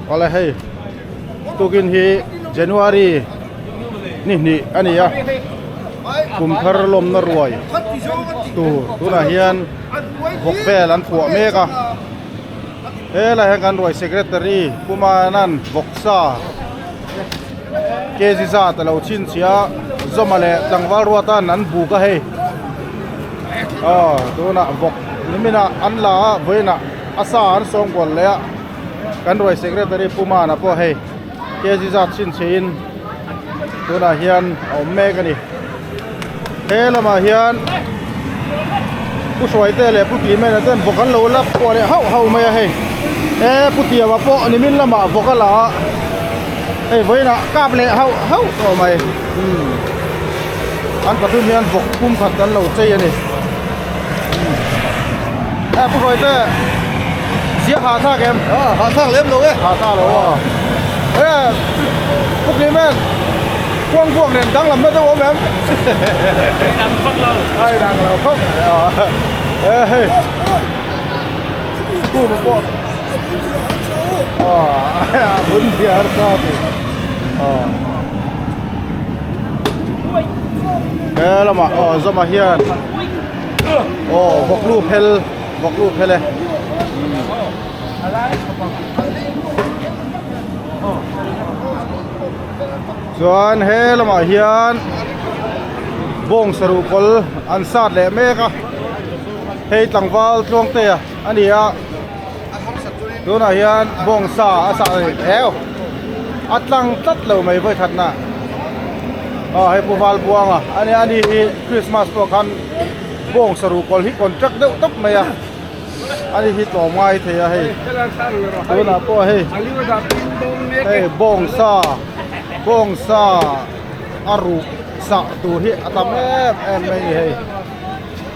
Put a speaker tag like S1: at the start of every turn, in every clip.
S1: Awle hei tukin hi January ni hnih a ni a kum thar lawmna ruai tur tunah hian vawk vel an phuah mek a helai hian kan ruai secretary Pumanan vawksa kg zat a lo chhinchhiah a Zawma leh tlangval ruatan an buk a hei aw tunah vawk niminah an la a vawiinah a sa an sawm kual leh a kan ruai secretary Pumana pawh hei kg zat chhinchhiahin tunah hian a awm mek a ni he lamah hian Pu Hruaite leh Pu Tihmena ten vawk an lo la phuah leh hauh hauh mai a hei he Pu Tiama pawh nimin lamah vawk a la a hei vawiinah kap leh hauh hauh tawh mai umm an pathum hian vawk pum khat an lo chei a ni e Pu Hruaite ziah hahthlak em
S2: hahthlak lem lo e
S1: hahthlak lo a e Pu Tihmen. Khuang buak nen danglam na deuh awm em?
S3: Ai dang vak lo.
S1: Ai dang lo khawp mai. E hei. Khu ma pawh. A bun hiar sa ti. He lamah aw zawmah hian aw vawklu phel vawklu phel e. Chuan he lamah hian bawng saruh kawl an sat leh mek a hei tlangval tluangtea a ni a tunah hian bawng sa a sah a ni heu a tlang tlat lo mai vawikhatna aw hei pu Valbuanga a nia ani hi Christmas pawh khan bawng saruh kawl hi contract deuh tawp mai a. Ani hi tlawm ngai thei a hei tunah pawh hei hei bawngsa bawngsa a ruh sah tur hi a tam em em mai a ni hei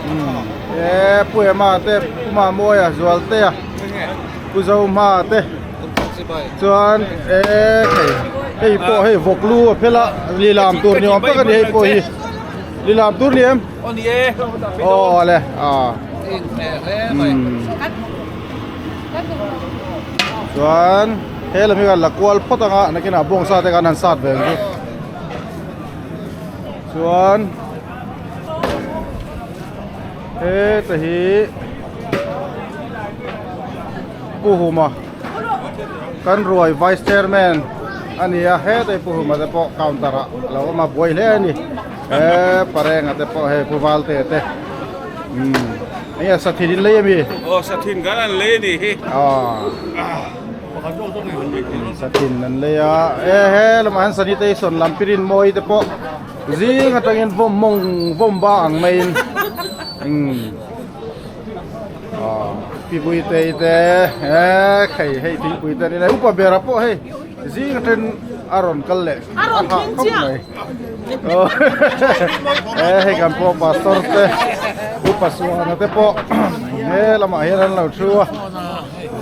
S1: umm e pu ema te pu mamawia zualtea pu zohma te chuan e hei hei pawh hei vawk lu a phel a lilam tur ni awm tak a ni hei pawh hi lilam tur ni em. Aw ale a. Chuan he lam hi kan la kual phawt anga nakinah bawngsa te khan han sat ve ang chu. Chuan heta hi Pu Huma kan ruai vice chairman a ni a heta hi Pu Huma te pawh counter ah a lo awm a buai hle a ni. He parenga te pawh hei pu valte te umm enge sathin in lei ami
S3: aw sathin kan an lei anih hi
S1: aw sathin an lei a e he lamah hian sanitation lam pirin mawi te pawh zing atangin vawm mawng vawm ba ang maiin umm aw pipui te te he khei hei thingpui te an in a upa bera pawh hei. Zing atangin a rawn kal leh a hah khawp mai e hei kan pawh pastor te upa suana te pawh he lamah hian an lo thu a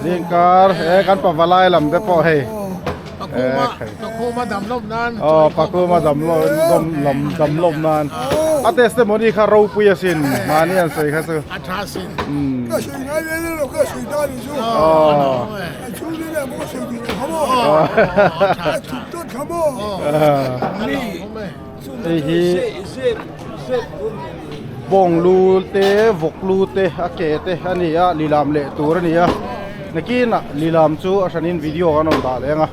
S1: zingkar he kan pavalai lam te pawh hei aw pakuma dam dam lawm nan a testimony kha ropui asin mahni an sawi kha chu aw. Hei hi bawng lu te vawk lu te a ke te a ni a lilam leh tur a ni a nakinah lilam chu a hranin video kan rawn dah leh ang a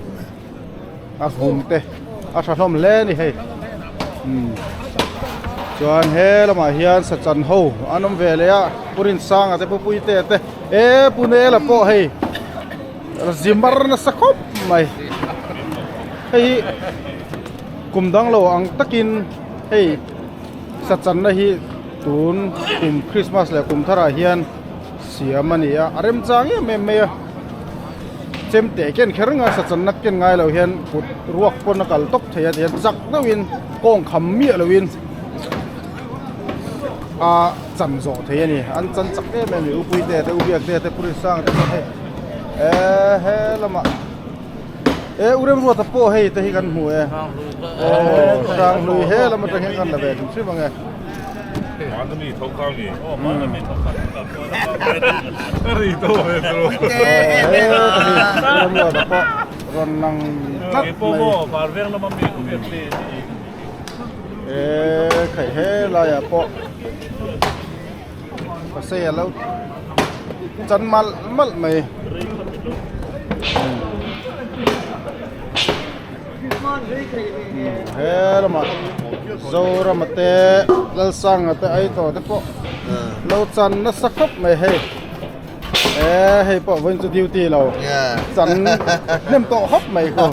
S1: a hum te a tha hlawm hle a ni hei umm chuan he lamah hian sachan ho an awm ve leh a pu Rinsanga te pu Puitea te e pu Nela pawh hei zi mar nasa khawp mai hei hi kum dang lo ang takin hei sachanna hi tun kum Christmas leh kum tharah hian siam a ni a a remchang em em mai a. Chem teh ken kher nga sachanna ken ngai lo hian kut ruak pawn a kal tawp thei a tihian chak deuhin kawng kham miah loin a chan zawh thei a ni an chan chak em em a ni upuite te ubiakte te purisang te pawh hei eee he lamah e u remruata pawh hei te hi kan hmu e aw hranghlui he lam atang hian kan la ve hrim hrim ang e. Rawn lang tlat mai. Eee khaih he laiah pawh pasei a lo chan malh malh mai. He lamah Zorama te Lalsanga te Aitaw te pawh lo chan nasa khawp mai hei. Eee hei pawh vawiin chu duty lo chan hnem tawh khawp mai khu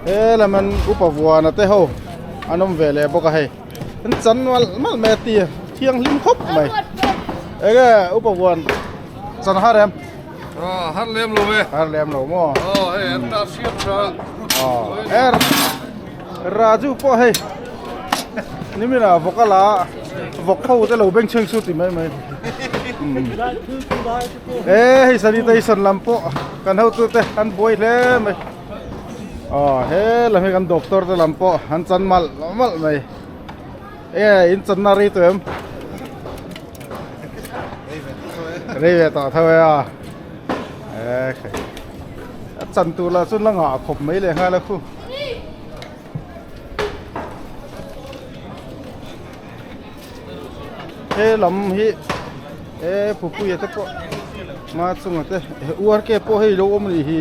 S1: he laman upa vuana te ho an awm ve leh bawk a hei an chan malh malh mai a ti thianghlim khawp mai enge upa vuan chan har em
S2: har lem lo ve
S1: har lem lo maw
S2: aw hei an ta hriat tha
S1: aw er Raju pawh hei nimina vawk a la vawk ho te lo beng chheng chu ti mai mai e hei sanitation lam pawh kan hotu te an buai hle mai aw he lam hi kan doctor te lam pawh an chan malh malh mai e in channa rei tawh em rei ve tawh tho e a e khai a chan tur lah chuan la ngah khawp mai leh nghal a khu. He lam hi he pupuia te pawh hma chunga te uar ke pawh hei lo awm a nih hi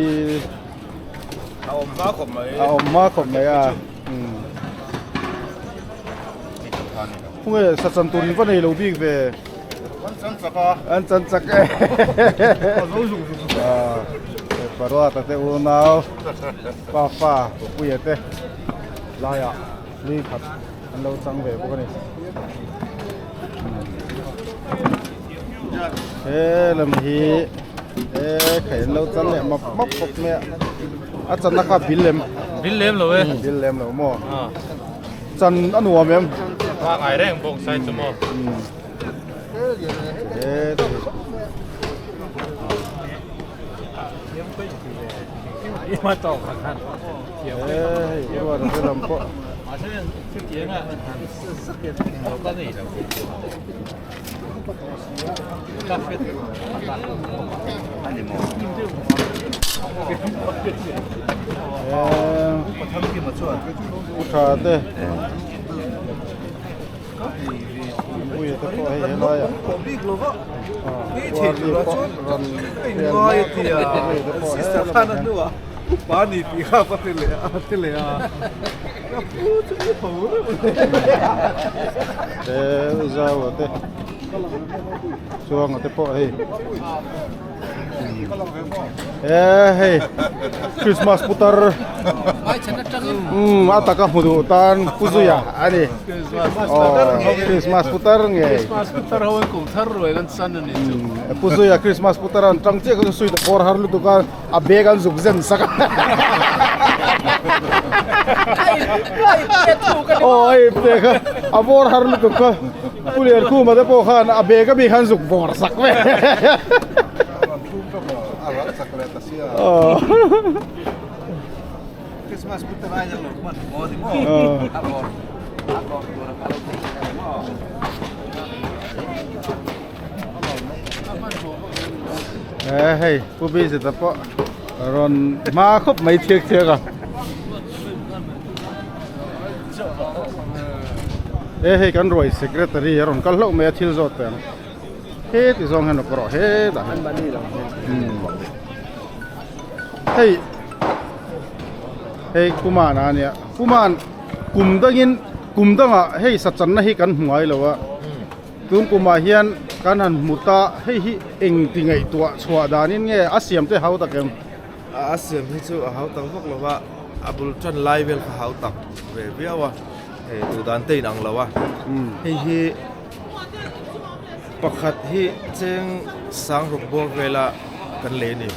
S2: a awm hma khawp mai
S1: a awm hma khawp mai a khawnge sachan tur in va nei lo bik ve
S2: an chan chak a
S1: an chan chak e paruata te unau Pa fa Pupuia te laiah lui khat an lo chang ve bawk a ni. He lam hi he khai an lo chan leh map map bawk mai a. A channa kha bil lem.
S3: Bil lem lo e.
S1: Bil lem lo maw. Chan a nuam em.
S3: Ba ngai reng bawk sai chu maw.
S1: He Tha te Puia te pawh hei helai ah Te zau te chuang te pawh hei e hei Christmas putar umm a taka hmu duh tan pu zuia a ni Christmas putar nge
S3: Christmas putar ho an kum thar ruai kan chan a ni chu
S1: pu zuia Christmas putar an tang chiah kha chu sweet a bawr har lutuk a a bag an zuk zen sak a aw a ipte kha a bawr har lutuk kha Pu Liankhuma te pawh khan a bag a mi khan zuk bawr sak ve. He hei Pu Bizet-a pawh rawn hma khawp mai thiak thiak a. He hei kan ruai secretary a rawn kal hlauh mai a thil zawt teh ang he ti zawng hian a pawh rawh hetah hian hei hei Kumana a nia Kuman kum dangin kum dangah hei sachanna hi kan hmu ngai lo a tun kumah hian kan han hmu ta hei hi eng ti ngaihtuah chhuah danin nge a siam te hau tak em.
S2: A siam hi chu a hau tak vak lo va, a bul tan lai vel kha hau tak ve viau a, hei duh dan te in ang lo a, hei hi pakhat hi cheng sang ruk bawr vela kan lei a ni,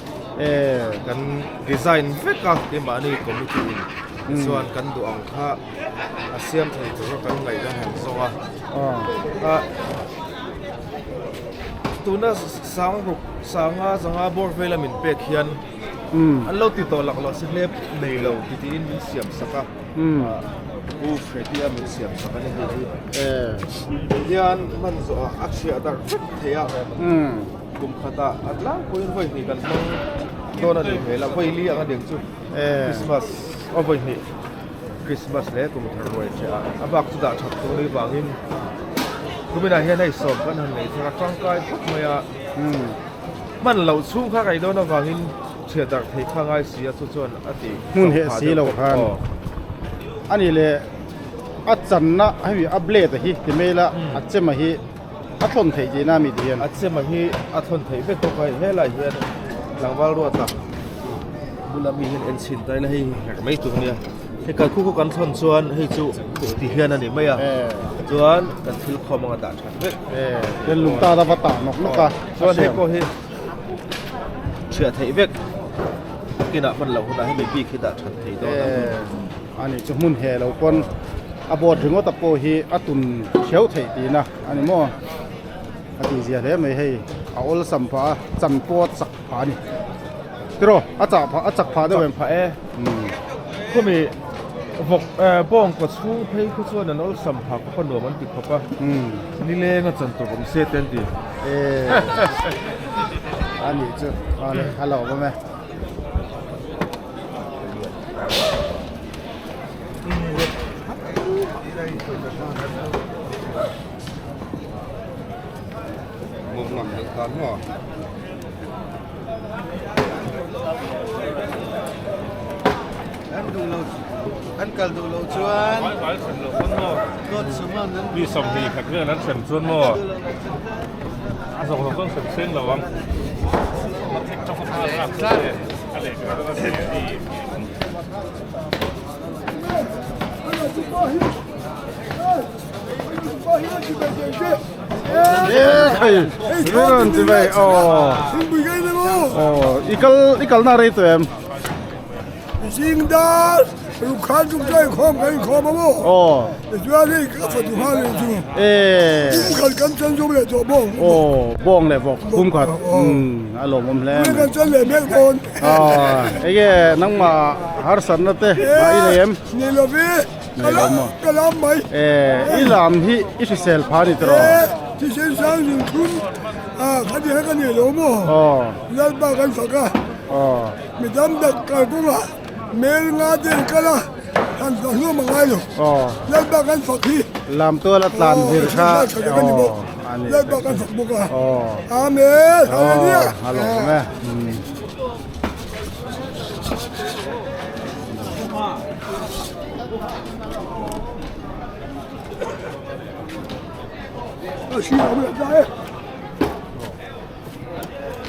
S2: kan design vek a keimahni committee in chuan kan duh ang kha a siam thei tura kan ngaih dan han zawng a, tuna sang ruk Sanga zanga bawr vela min pek hian an lo ti tawh lak lo si hlep nei lo ti tiin min siam sak a Pu Freddy a min siam sak a ni hei hi hian hman zawh ah a chhiah darh vek thei a kum khatah a tlangpuiin vawi hnih kan hmang. dawn a nih hmel a, vawi li ang a ning chu Christmas aw vawi hnih Christmas leh kum thar ruai che a, a bak chu dah that tur ni vangin kuminah hian hei sawm kan han nei thar a tangkai khawp mai a, hman loh chhung kha kai dawn avangin chhiat darh theih kha ngai si a chu chuan a ti
S1: hmun heh si lo khan a ni leh a channa hemi a blade a hi ti mai ila a chem a hi. A thawn theih tihna a mi ti hian.
S2: A chema hi a thawn theih vek bawk a, helaiah hian tlangval ruata bula mi hian en chhin ta ila hei herh mai tur ania. Hei kalkhu khu kan thawn chuan hei chu ti hian a ni mai a, chuan kan thil khawm anga dah that vek.
S1: Chuan lung ta va tah nawk nawk a.
S2: Chuan hei pawh hi chhiah theih vek kinah hman loh hunah hemi bik hi dah that thei dawn a.
S1: A ni chu hmun he lo pawn a board ringawt a pawh hi a tun hreuh theih tihna a ni maw a tih zia hle mai hei a awlsam phah a chan pawh a chak phah a ni tiraw a chah phah a chak phah deuh em
S2: phah e khawmi vawk eh bawng kaw chhung phei khu chuan an awlsam phah khawp a nuam an ti khawp a nileng a chan tur awm se te an ti
S1: eh a nih chu a lo awm e.
S3: Mi 20 khat vel an hrem chuan maw a zawng zawng chuan hrem seng lo ang.
S1: I kal i kalna rei tawh em?
S4: Zingdar rukhan chung chuan inkhawm kan inkhawm a maw?
S1: Aw.
S4: Tichuan hei ka fatu nghal leh chu.
S1: Ee.
S4: Kum khat kan chan zawm leh tawh bawng.
S1: Aw, bawng leh bawk kum khat. Umm, a lawmawm hle.
S4: Kum kan chan leh mek dawn.
S1: Aw, enge nangmah harsatna te a i nei em?
S4: Nei lo ve.
S1: Nei lo maw?
S4: Ka lam mai.
S1: Ee, i lam hi i hrisel pha ni tawh.
S4: Ee, thisen sang zun thum a khati kha ka nei lo maw?
S1: Aw.
S4: Lalpa kan fak a.
S1: Aw.
S4: Mi tam tak kalkawngah mel nga te an kal a, han fak hluam a ngai lo. Lalpa kan fak hi.
S1: Lamtual a tlan vir kha.
S4: Lalpa kan fak bawk a. Amen. Hallelujah.
S1: A lawm e.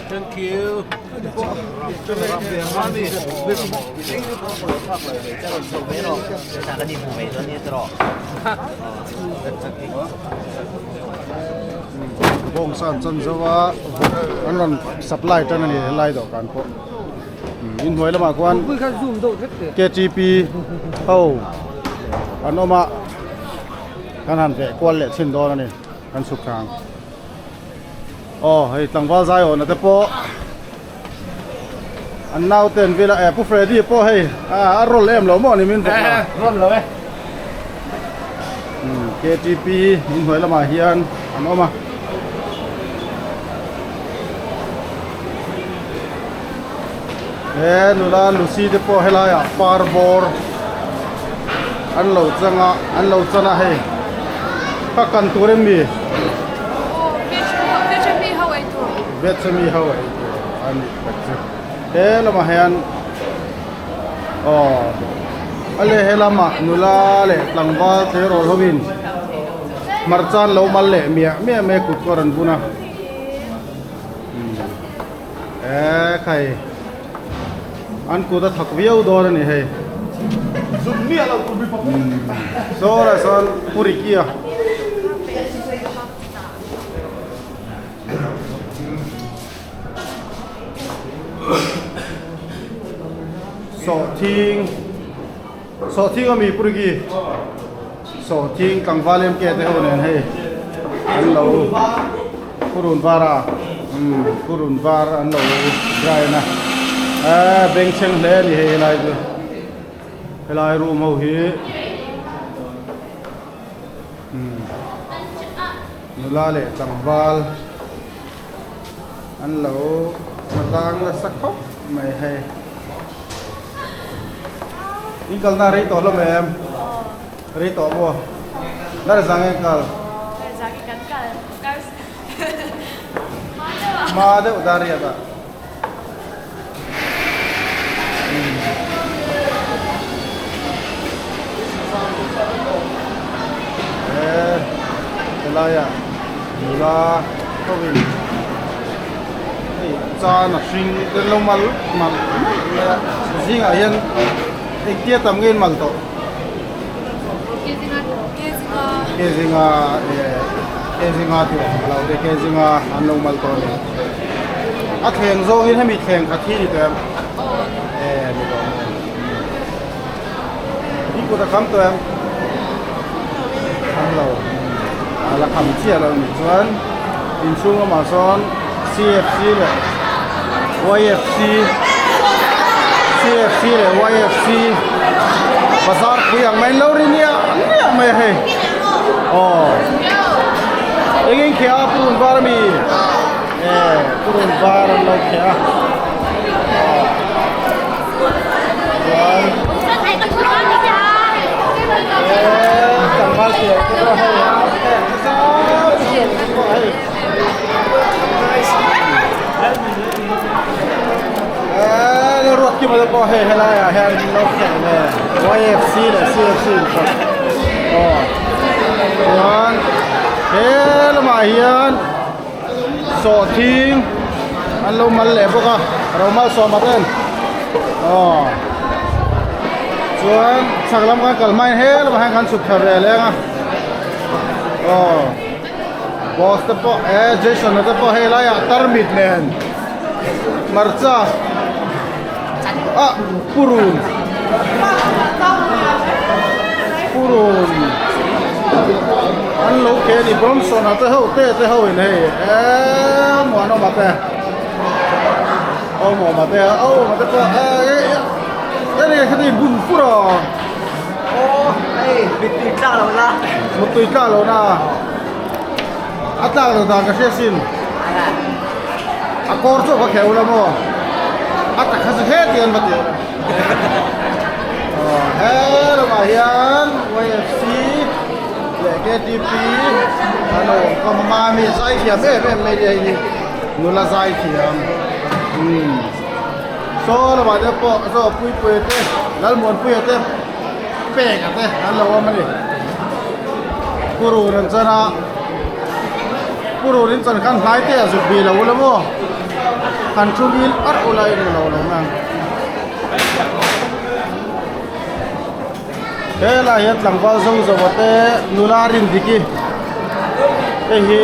S3: Thank you.
S1: Bawng san chan zo a an rawn supply tan a ni helai dawhkan pawh in hnuai lamah khuan ktp ho an awm a kan han veh kual leh chhin dawn a ni kan chhuk thang. Aw hei tlangval zai awhna te pawh an naute an vil a eh pu Freddy pawh hei a rawl em lo maw ni min vawk a
S3: rawl lo e
S1: KTP in hnuai lamah hian an awm a he nula Lucy te pawh helaiah par bawr an lo chang a an lo chan a hei ka kan tur em mi veg ami ho ei tur a nih tak chu he lamah hian aw a leh he lamah nula leh tlangval tleirawl ho in hmarcha an lo mal leh miah miah mai a kut kawr an bun a eee khai. An kut a thak viau dawn a ni hei. Saw lah sawn Pu Ricky a. Sawhthing Sawhthing a mi Pu Ricky. Sawhthing tlangval MK te ho nen hei an lo purun var a umm purun var an lo dry na eee bengchheng hle a ni hei helai chu helai room ho hi umm nula leh tlangval an lo hma tlang nasa khawp. mai hei. In kalna rei tawh hlawm em? Rei tawh maw? Dar zang in kal?
S5: Dar zang in kan kal. Kar hma deuh a.
S1: Hma deuh dar riat ah. He helai ah nula ho in hei chan a hring te lo mal mal mai mai a zingah hian engtia tam nge in mal tawh ke zinga eh ke zinga tih a lo te ke zinga an lo mal tawh a ni a thleng zawngin hemi thleng khat hi ni tawh em eh ni tawh em i kut a kham tawh em kham lo a la kham chiah lo nih chuan inchhung lamah sawn C F C leh Y F C C F C leh Y F C bazar pui ang mai an lo ri niah niah mai a hei aw eng eng kheh a purun var ami eh purun var an lo kheh a aw chuan eh tlangval piah te pawh hei eh nasa pawh hei. Eee ruat kim te pawh hei helai ah hian an lo khelh ve YFC leh CFC inkhawp aw chuan he lamah hian sawhthing an lo mal leh bawk a romal sawma ten aw chuan chhak lam kan kal hmain he lamah hian kan chhuk thla ve leng a aw. Boss te pawh eh Jason a te pawh hei laiah tarmit nen hmarcha ah purun purun an lo ke a ni Bronson a te ho te te ho in hei eh Muanawma te Awmawma te Awmawma te pawh eh eh khati bun fur a.
S6: Aw hei mittui tlak lo na.
S1: Mittui tlak lo na. A tlak lo dan ka hria sin. A kawr chu ka kheu la maw. A tak kha chu he ti an va ti la. He lamah hian YFC leh KTP an awm ka mama mi zai thiam em em mai nia hi nula zai thiam. Umm. Saw lamah te pawh saw Puipuia te Lalmuanpuia te peka te an lo awm a ni. Purun an chan a, purun in chan khan hnai te a zuk bih lo ula maw han thu bil arh ula in lo lo mai ang. He lai hian tlangval zo zo a te nula Rindiki hei hi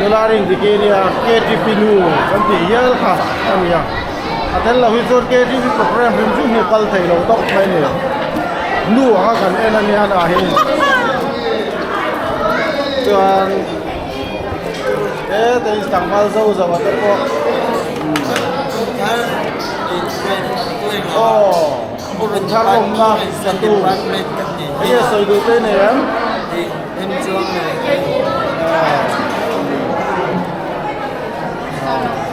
S1: nula Rindiki nia K T P nu kan tih hial kha a ni a a tel lo hi chuan K T P program hrim hrim hi a kal thei lo tawp mai a ni nu anga kan en a nia hnah hi chuan heta hi tlangval zo zo a te pawh aw. Thar awmna satu enge sawi duh te nei em?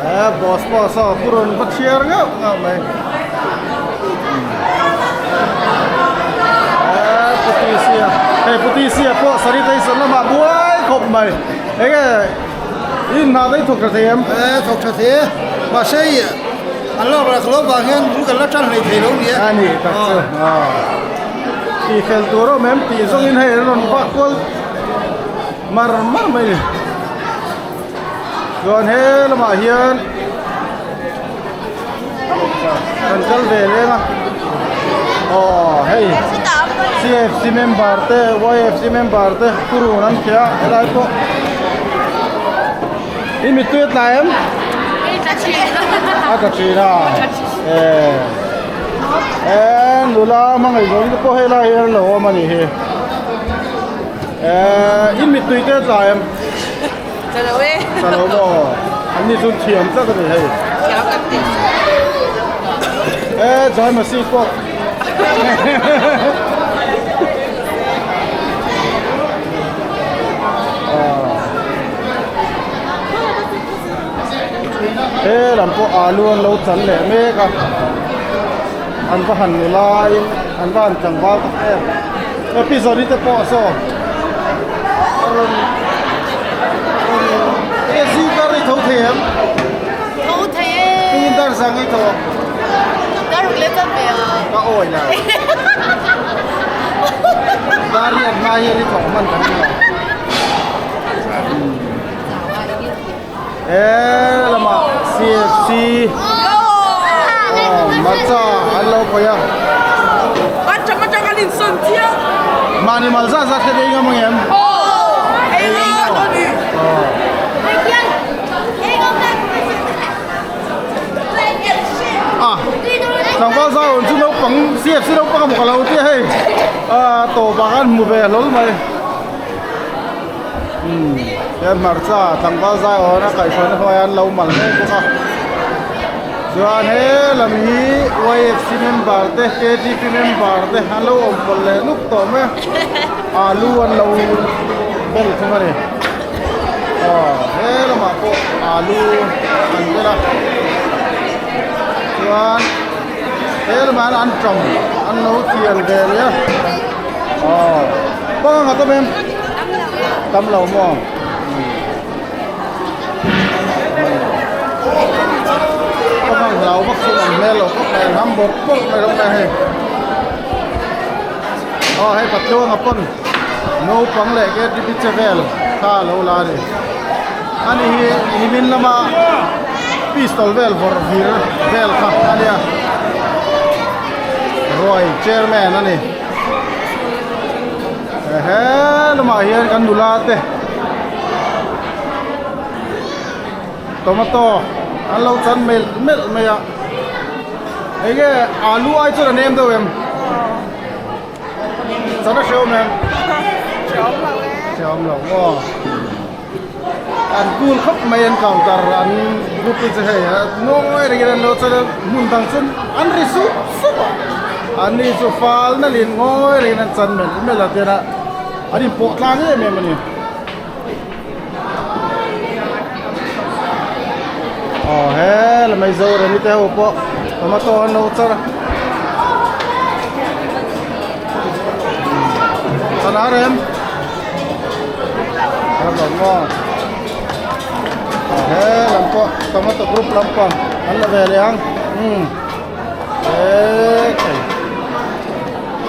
S1: Eh boss pawh saw pu rawn va chhiar ngeuh ngeuh mai. Eh pu TC-a hei pu TC-a pawh sanitation lamah buai khawp mai enge In hna daih thawk tha thei em?
S7: Eh, thawk tha thei e. Mahse i an lak rak lo vang hian bul kan la tan hlei thei lo ni e.
S1: A ni tak chu. Tih fel tur awm em tih zawngin hei an rawn vak kual mar mar mai ni. Chuan he lamah hian kan kal ve leng a. Aw hei C F C member te Y F C member te purun an kheh a helai pawh i mittui a tlai em? A tla thin a eh eh nula hmangaih zawng te pawh helai hi an lo awm a nih hi eh i mittui te a tlai em?
S5: Tla lo e.
S1: Tla lo maw? An ni chu thiam tlat a ni hei.
S5: Thiam kan ti.
S1: Eh, Joy Masih pawh. He lam pawh alu an lo chan leh mek a an va han nu laiin an va han tlangval tak em he pi zawni te pawh saw a rawn rawn e zing dar i tho thei em?
S5: Tho thei e.
S1: Tingin dar zang i tho?
S5: Dar ruk leh chuan ve a.
S1: Ka awi la. Dar hi an hma hian i thawk hman kan ni lo. He lamah CFC hmarcha an lo khawih a. Mahni mal zat zat kha ei ngam ang em? Ei ngam aw. A tlangval zau chu naupang CFC naupang a maw ka lo tia hei a tawpah khan hmu ve hlawl mai. Umm he hmarcha tlangval zai awrh a kaihhruaina hnuaiah an lo mal mek bawk a chuan he lam hi yfc member te ktp member te an lo awm pawlh leh nuk tawh mai a alu an lo bel thung a ni aw he lamah pawh alu an bel a chuan he lamah hian anṭam an lo thial ve leh a aw kawng ang a tam em. Tam lo maw? Ka hmang hlau vak chu an hmel lo khawp mai, an ham bawrh bawrh mai lo mai hei. Aw hei Patluanga pawn naupang leh KTP che vel kha a lo la a ni. Ani hi nimin lama pistol vel vawrh vir vel kha a nia. Ruai chairman a ni. He lamah hian kan nula te tomato an lo chan melh melh mai a enge alu ai chuan a nem deuh em chan a hrehawm em hrehawm lo maw an cool khawp mai an counter an group te chu hei ngawi rengin an lo chan a hmun dang chuan an ri sup sup a an ni chu fal nalhin ngawi rengin an chan melh melh a tian a an inpawh tlang em em a ni aw he lamah Zoremi te ho pawh tomato an lo char a sana rem. He lam pawh tomato group lampang an la ve leh ang umm ekhei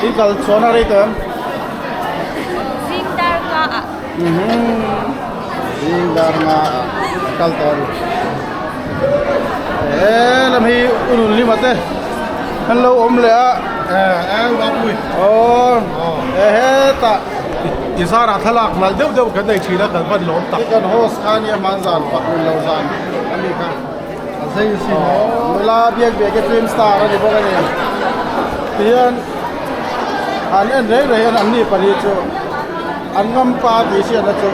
S1: i kal chhuahna rei tawh em?
S5: Zing dar nga ah.
S1: Zing dar nga ah kal tawh a ni. He lam hi unun lima te an lo awm leh a. Aw hetah.
S8: I zarah thlalak nalh deuh deuh kan nei thin a, kan van lawm tak.
S1: Hi kan host kha nia hman zan fak min lo zan a ni kha.
S8: A zei a sin aw.
S1: Nula biak biak hi film star a ni bawk a ni. Tihian an en reng reng hian an ni pahnih chu an ngam pa tih hriatna chu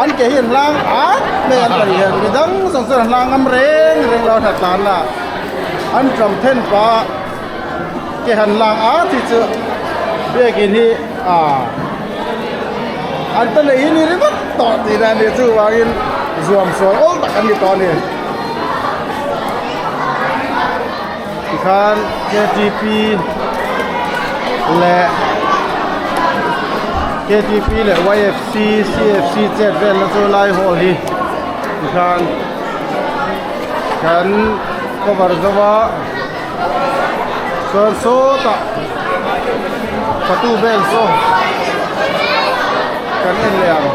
S1: an ke hi an hlang at mai an pahnih hian midang zawng chuan an hlang ngam reng reng lo a hna tlan la an ṭam then pah. Ke han lang at hi chu biakin hi ah an ta nei hi ni ringawt tawh tihna a ni chuvangin zuam sawi awl tak an ni tawh a ni tikhan ktp leh ktp leh yfc cfc chet velna chu lai hall hi tikhan kan cover zo a. Chuan sawtah fatu vel saw kan en leh ang.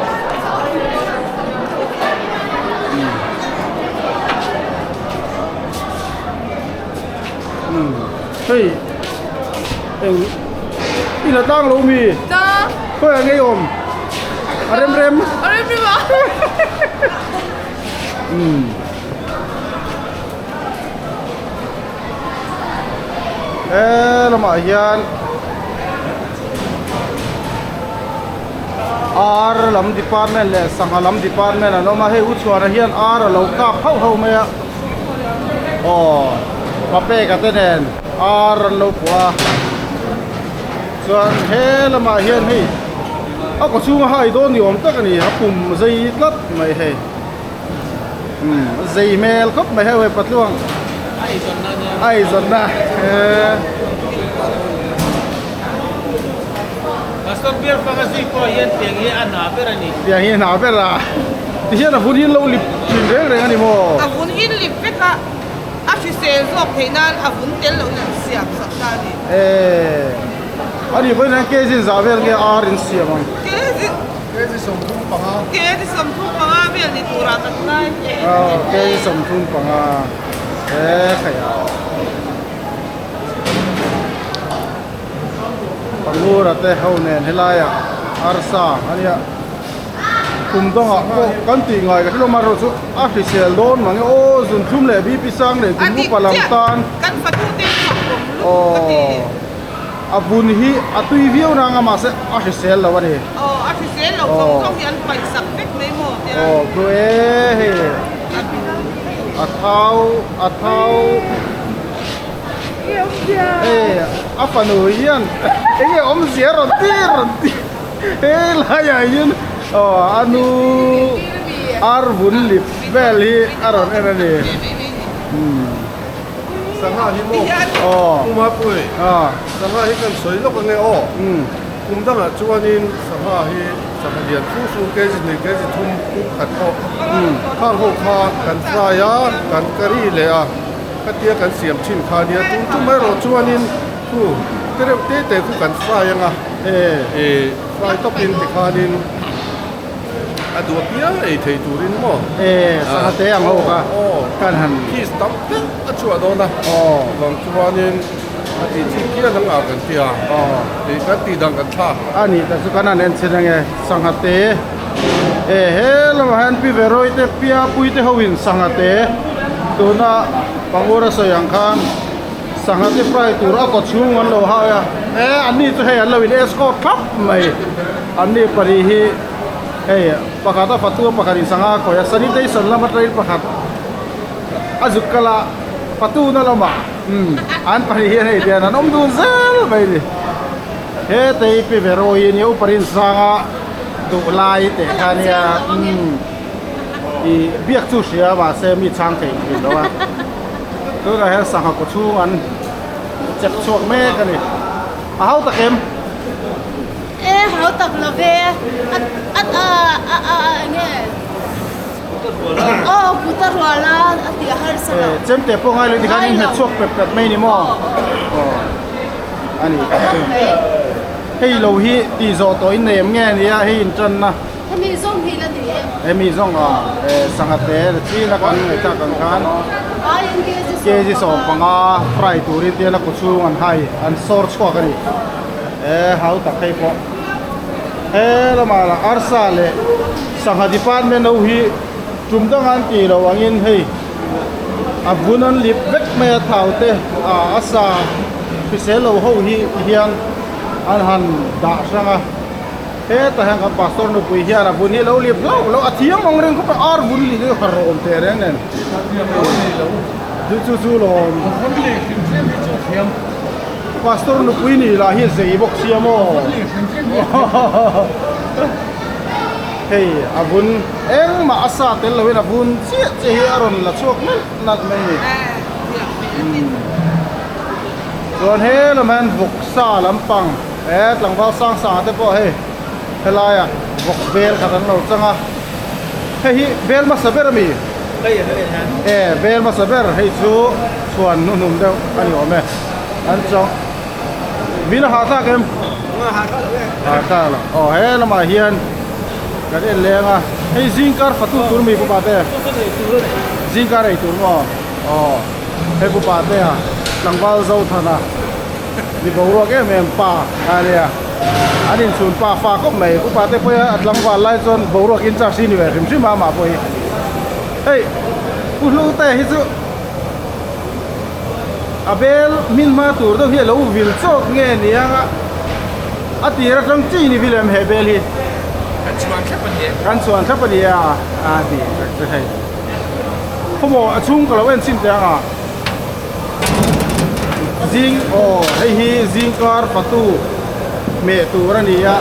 S1: Hei eng i la tlang lo mi?
S5: Tlang.
S1: Khawiah ngei awm? A rem rem.
S5: A rem rem a.
S1: He lamah hian ar lam department leh sangha lam department an awm a hei u chhuana hian ar a lo kap hauh hauh mai a aw papeka te nen ar an lo puah a chuan he lamah hian hei a kaw chhunga hai dawn ni awm tak a ni a pum zei tlat mai hei. Umm zei hmel khawp mai heuh hei patluang a eizawnna eee.
S9: Pastor Bial fanga zui pawh hian tiang hi a hna ber a ni.
S1: Tiang hi a hna ber a, tihian a vun hi an lo lip thin reng reng a ni maw?
S9: A vun hi lip vek a, a hrisel zawk theih nan a vun tel loh in an siam sak ta a ni.
S1: Eee a nih pawhin an kg zah vel nge ar in siam ang?
S9: Kg
S8: 35.
S9: Kg 35 vel ni turah kan ngai.
S1: Aw kg 35 he khaih a. Pangura te ho nen helaiah arsa a nia kum dangah pawh kan tih ngai ka hrelo amaherawh chu a hrisel dawn mang e aw zunthlum leh bp sang leh kum upa lam tan aw a vun hi a tui viau nang a mahse a hrisel lo a ni aw chu e hei a thau a thau. Hei a fanu hian enge awmzia rawn ti rawn ti helaiah hian aw a nu ar vun lip vel hi a rawn en a ni umm
S8: Sangha hi maw
S1: aw
S8: Puma pui
S1: aw
S8: Sangha hi kan sawi lawk ange aw
S1: umm
S8: kum dangah chuanin sangha hi sangha lian fu fu kg hnih kg thum kum khat pawh khang ho kha kan fry a kan curry leh a. Khatia kan siam thin kha nia tum tum erawh chuanin thu te reuh te te khu kan fry anga eh fry tawpin tikhanin a duh apiang ei thei turin maw
S1: eh sangha te ang ho kha kan han
S8: piece tam deuh a chhuah dawn a chuvang chuanin a tih chi khian ang ah kan tia eh kan tih dan kan thlak
S1: a nih tak chu kan han en chhin ange sangha te eh he lamah hian pi ve rawih te pia pui te ho in sangha te tuna pangura sawi ang khan sangha te fry tur a kaw chhung an lo hai a eh an ni chu hei an lo in escort thlap mai an ni pahnih hi hei pakhat a fatu a pakhat in sangha a khawih a sanitation lam atangin pakhat a zuk kal a fatu na lamah umm an pahnih hian hei tian an awm dun zel mai a ni hetei pi ve rawih nia uparin sanga duh lai teh kha nia umm ih biak chu hria mahse mi chhang thei thin lo a tunah hian sangha kaw chhung an chep chhuak mek a ni a hau tak em?
S5: E hau tak lo ve a a a a a enge aw kut a rual a a tih a harsa lo.
S1: Chemte pawh ngai lo tikhan in hmet chhuak pep pep mai ni maw? Aw a ni tak chu. Hei lo hi tih zawh tawh in nei em nge nia hei in tan na.
S5: Hemi zawng hi la ni em?
S1: Hemi zawng a sangha te la chin a kan ngaihthlak ang khan kg 15 fry turin te a kaw chhung an hai an sawr chhuak a ni. E hau tak hei pawh he lamah lah arsa leh sangha department ho hi tum dang an tih loh angin hei a vun an lip vek mai a thau te ah a sa hrisel lo ho hi tihian an han dah hrang a hetah hian kan pastor nupui hian a vun hi lo lip hlauh hlauh a thiam ang reng khawp a ar vun lih hi har awm teh reng nen chu chu chu lawm pastor nupui nih lah hi zei bawk sia maw hei a vun engmah a sa tel loin a vun chiah chiah hi a rawn la chhuak nalh nalh mai a ni. Chuan he lam hian vawk sa lampang he tlangval sang sang ah te pawh hei helaiah vawk bel khat an lo chang a hei hi bel hmasa ber ami e bel hmasa ber hei chu chhuan hnuhnum deuh a ni awm e an chawng min a hahthlak em hahthlak lo aw he lamah hian kan en leng a hei zingkar fatu tur mi pupa te zingkar ei tur maw aw. He pupa te a tlangval Zothana mi boruak em em pa a nia an inchhun pa fa khawp mai pupa te pawh hi a tlangval lai chuan boruak in charge hi ni ve hrim hrim a amah pawh hi hei pu hlu te hi chu a bel hmin hma tur deuh hi a lo vil chawk nge ni ang a a tir atang chi ni vil em he bel hi
S9: kan chhuan thlap a ni e
S1: kan chhuan thlap a ni a a ti tak chu hei. Khawmaw a chhung ka lo en chhin teh ang a zing aw hei hi zingkar fatu hmeh tur a ni a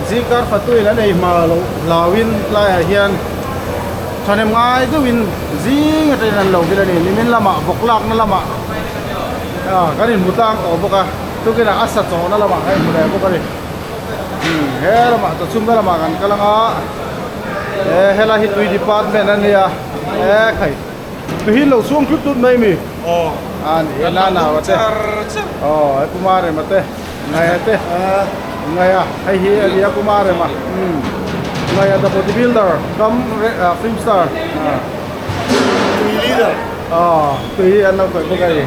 S1: zingkar fatu in an ei hma loh hlauin tlaiah hian. Thahnem ngai deuhin zing atangin an lo vil a ni. Nimin lamah vawk lakna lamah kan inhmu tlang tawh bawk a, tukinah a sa chawhna lamah kan inhmu leh bawk a ni. He lamah chawchhumna lamah kan kal anga he helai hi tui department a nia he khai tui hi lo chhung tlut tlut mai mi a ni e nana a te aw he Pumarema te Ngaia te Ngaia hei hi a nia Pumarema Ngaia the body builder kam film star
S7: tui leader
S1: aw tui an lo khawih bawk a ni.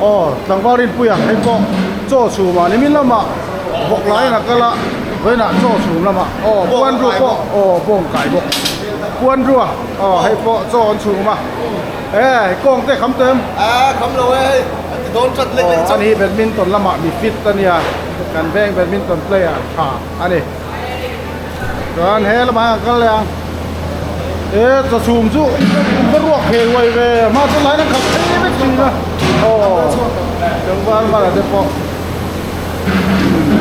S1: Aw, tlangval rinpuia hei pawh chaw chhum ah nimin lamah bawk laiin a kal a, vawiinah chaw chhum lamah aw puanrua pawh aw bawng kai bawk puanrua aw hei pawh chaw an chhum a e kawng te kham tawh em?
S7: A kham lo e hei a ti dawn chat lek lek
S1: aw ani hi badminton lamah mi fit a nia kan veng badminton player tha a ni. Chuan he lamah hian kan kal leh ang. E chaw chhum chu ka ruak thei huai ve hma chu line a khat phei vek thin a aw tlangval vala te pawh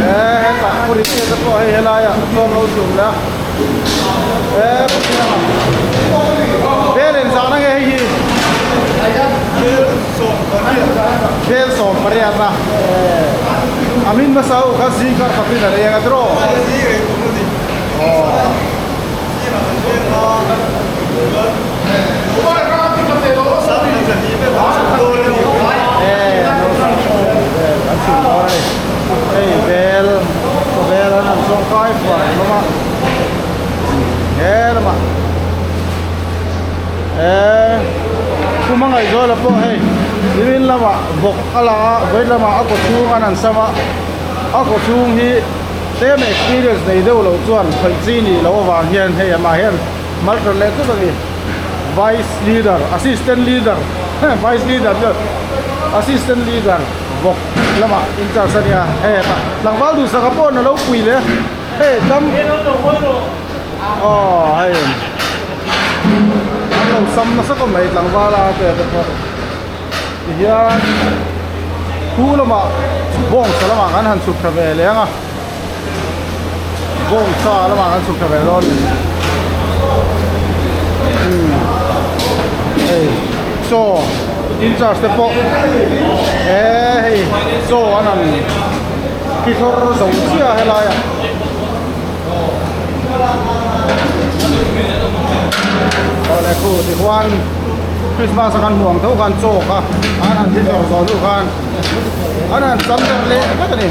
S1: e hetah puri te te pawh hei helaiah chuan lo chhum leh a e vel engzah na nge hei hi vel 18 a a min hmasa ho kha zingkar khatin a reng a tiraw aw. Hei vel vel an han zawng kai fuai hlawm a he lamah eee kum a ngaihzawl pawh hei nimin lamah vawk a lang a vawi lamah a kaw chhung an han sam a a kaw chhung hi Tlem experience nei deuh loh chuan khawih chi nih loh avang hian hei amah hian mal ṭan leh tlat a ni. Vice leader, assistant leader, vice leader chuan assistant leader vawk lamah in charge a nia hei hetah tlangval duhsaka pawh a lo pui leh hei dam aw hei an lo sam nasa khawp mai tlangval a te te pawh. Tihian khu lamah bawngsa lamah kan han chhuk thla ve leh ang a bawngsa lamah kan chhuk thla ve dawn a ni umm hei chaw in charge te pawh eee hei chaw an han thlawr zo chiah a helai ah. Awle khu tichuan Christmas a kan hmuh ang tho khan chaw kha an han thi zawr zawr hnu khan an han cham der leh vek a ni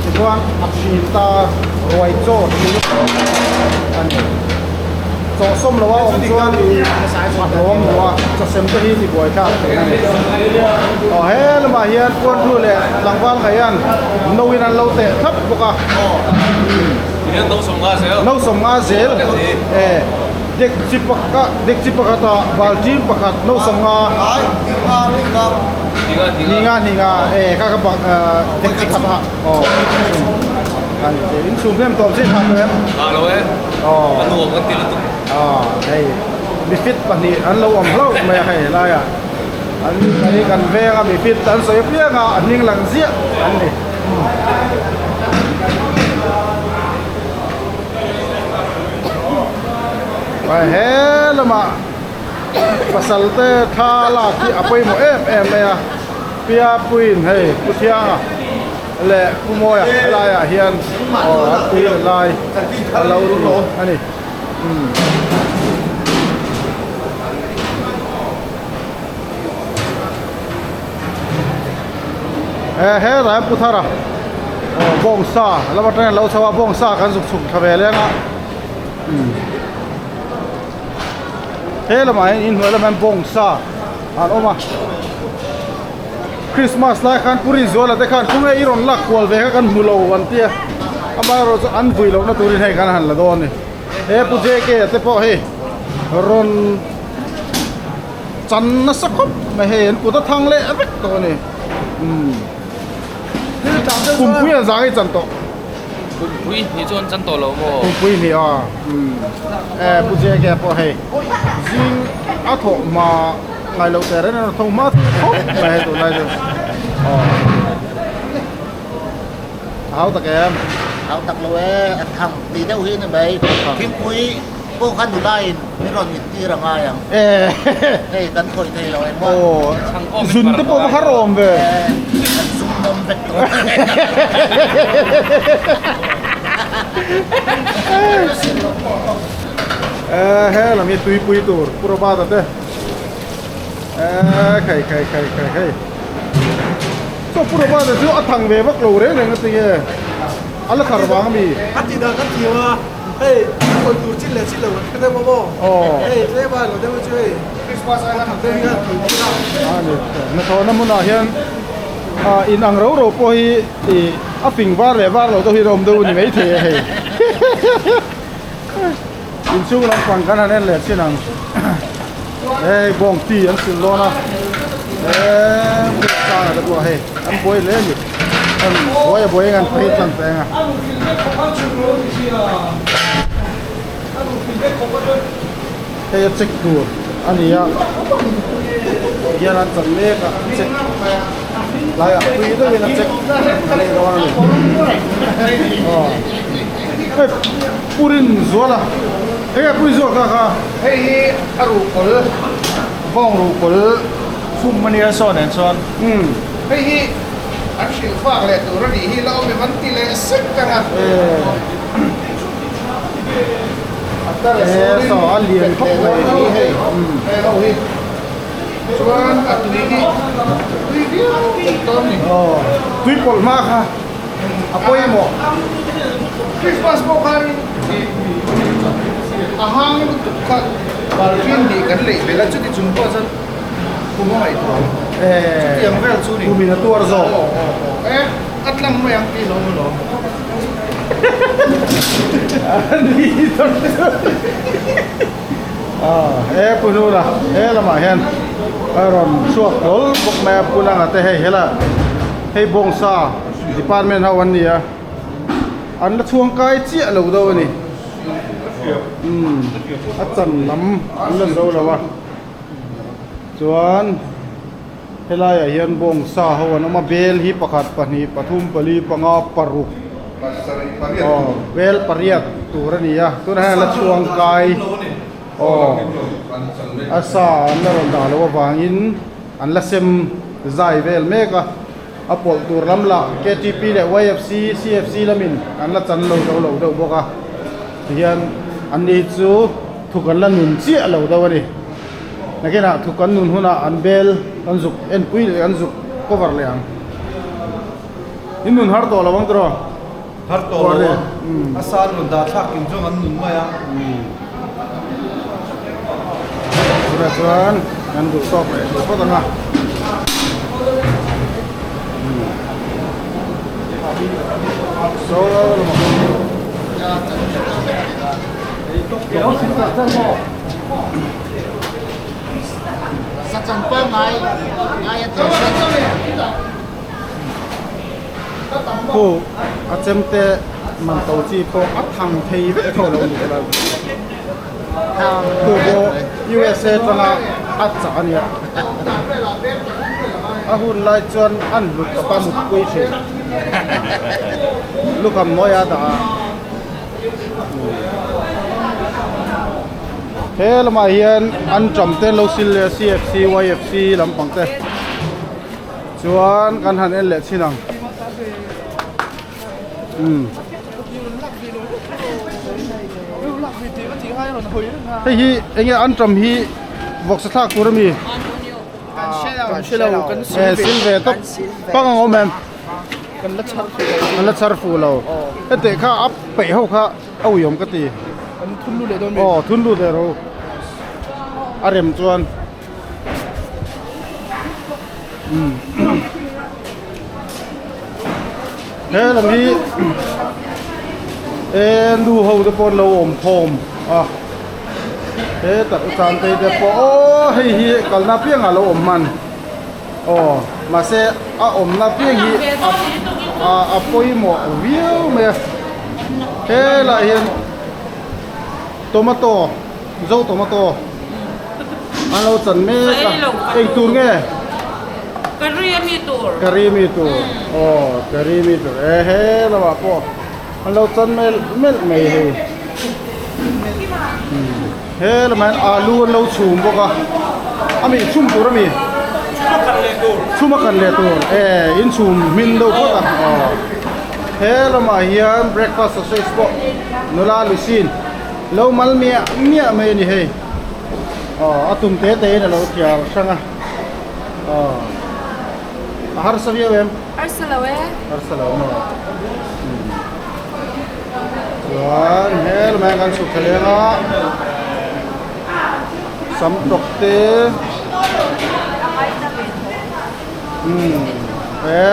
S1: tichuan a hrin ta ruai chaw tih a ni chaw sawm lo a awm chuan a hlawm duh a chaw sem te hi tibuai thlak thei a ni aw he lamah hian puanru leh tlangval ngei hian no in an lo teh thlap bawk a no sawmnga zel e dek chi pakhat dek chi pakhata baltin pakhat no sawmnga hninga hninga e kha kha dek chi khat ah aw in chhum hnem tawp zet hah tawh em aw aw hei mi fit pahnih an lo awm hlauh mai a hei helaiah an hei kan veng a mi fit an sawi apiang a a hming lang ziah an ni. He lamah pasal te thla lak hi a pawimawh em em mai a Piapuiin hei Pu Thianga leh Pu Mawia helaiah hian aw an tui leh lai a lo ti a ni. He hetah hian Pu Thara aw bawngsa lam atangin a lo chho a bawngsa kan zuk chhuk thla ve leng a he lamah hian inhnuai lamah hian bawngsa an awm a Christmas lai khan Pu Rinzuala te khan khawnge i rawn lak kual ve kha kan hmu lo an tia amaherawh chu an vui lohna turin hei kan han la dawn a ni he Pu JK a te pawh hei rawn chan nasa khawp mai hei an kut a thang leh vek tawh a ni umm kumpui an zang hi chan tawh.
S10: Kumpui hnih chu an chan tawh lo maw?
S1: Kumpui hnih a umm e Pu JK pawh hei zing a thawh hma ngai loh teh reng a tho hma khawp mai hei tunlai chu aw a hau tak em?
S7: Hau tak lo e a thang tih deuh hi a ni mai thingpui.
S11: pawh kha nula in min rawn in tir a ngai ang. Hei kan khawih thei lo engmah.
S1: Aw zun te pawh va har awm ve.
S11: Kan zum nawm vek tawh.
S1: He lam hi tuipui tur Pu Robert-a te. Khai khai khai khai hei. Chaw Pu Robert-a chu a thang ve vak lo reng reng a tinge. A la thar vang ami?
S7: A ti dan kan thiam a, hei a kawi tur chin leh chin lo kan hre deuh a maw? Hei tlem a lo deuh chu hei Christmas ai la thang deuh hian tui tih a.
S1: A ni, hnathawhna hmunah hian in ang ro ro pawh hi ih a fing var leh var lo deuh hi a awm deuh a ni maithei a hei. Inchhung lampang kan han en leh chin ang. Hei bawng ti an sil dawn a eee kar te pawh hei an buai hle a ni an buai a buai eng an phei tlang ta eng a. Hei a check tur a ni a hian an chan mek a check tlaiah tui deuhin a check a nei dawn a ni aw hei purin zual a enge purin zual kha kha.
S7: Hei hi a ruhkawl, bawng ruhkawl fum a nia saw nen chuan hei hi an hrilh fak leh tur a nih hi la awm em an ti leh sek ang a.
S1: E saw a lian khawp mai
S7: hei hei ho hi chuan a tui hi tui viau tawh dawn a ni.
S1: Aw tui pawlh hma kha a pawimawh.
S7: Christmas pawh khanin a hang lutuk kha balkin nih kan leih belh a chuti chung pawh chuan kum a ngaihtuah ang chutiang vel chu ni.
S1: Kum in a tuar zawk.
S7: Aw aw aw e a tlang mai ang tih lo alawm.
S1: E pu hnuna he lamah hian a rawn chhuak hlawl bawk mai a pu langa te hei hela hei bawngsa department ho an ni a an la chhuang kai chiah lo deuh a ni umm a chan lam an la zo lo a chuan helaiah hian bawngsa ho an awm a bel hi pakhat pahnih pathum pali panga paruk aw bel pariat tur a ni a tunah hian a la chhuang kai aw a sa an la rawn dah loh avangin an la sem zai vel mek a. A pawlh tur lam lah ktp leh yfc, cfc lamin an la chan lo zo lo deuh bawk a, tihian an ni chu thuk an la nun chiah lo deuh a ni. Nakinah thuk an nun hunah an bel an zuk enpui leh an zuk cover leh ang. In nun har tawh lo ang tiraw?
S2: Har tawh lo ang, a san rawn dah thlak in chuan an nun mai a.
S1: Tunah chuan kan duh tawk leh duh phawt ang a. Saw lamah Khu a chemte man to chi pawh a thang thei vek tho lo ni helai khu pawh USA atanga a chah a nia a hun lai chuan an hlut tawp a mutpui thin lukham mawi a dah a he lamah hian anṭam te an lo sil leh a cfc yfc lampang te. Chuan kan han en leh chin ang. Umm. Hei hi enge anṭam hi vawksa thlak tur ami? Eh sil ve tawp pang ang awm em? Kan la chhar fuh lo. Heti kha a peih ho kha a uiawm ka ti. Aw thun lut leh ro. A rem chuan. He lam hi e nu ho te pawh an lo awm khawm a he tak u chan te te pawh aw hei hi kalna piangah a lo awm hman aw mahse a awmna piang hi a a pawimawh viau mai a helaiah hian tomato. Zo tomato an lo chan mek a, eng tur nge?
S9: Curry a mi tur.
S1: Curry a mi tur, aw curry a mi tur e he lamah pawh an lo chan melh melh mai hei. He lamah hian alu an lo chhum bawk a ami chhum tur ami chhum a kan leh tur e in chhum hmin deuh phawt a aw he lamah hian breakfast sausage pawh nula lucin lo mal miah miah mai a ni hei aw a tum te te in a lo thiar hrang a aw a harsa viau em
S12: harsa lo e
S1: harsa lo maw Chuan he lamah hian kan chhuk thla leng a sam tawk te umm he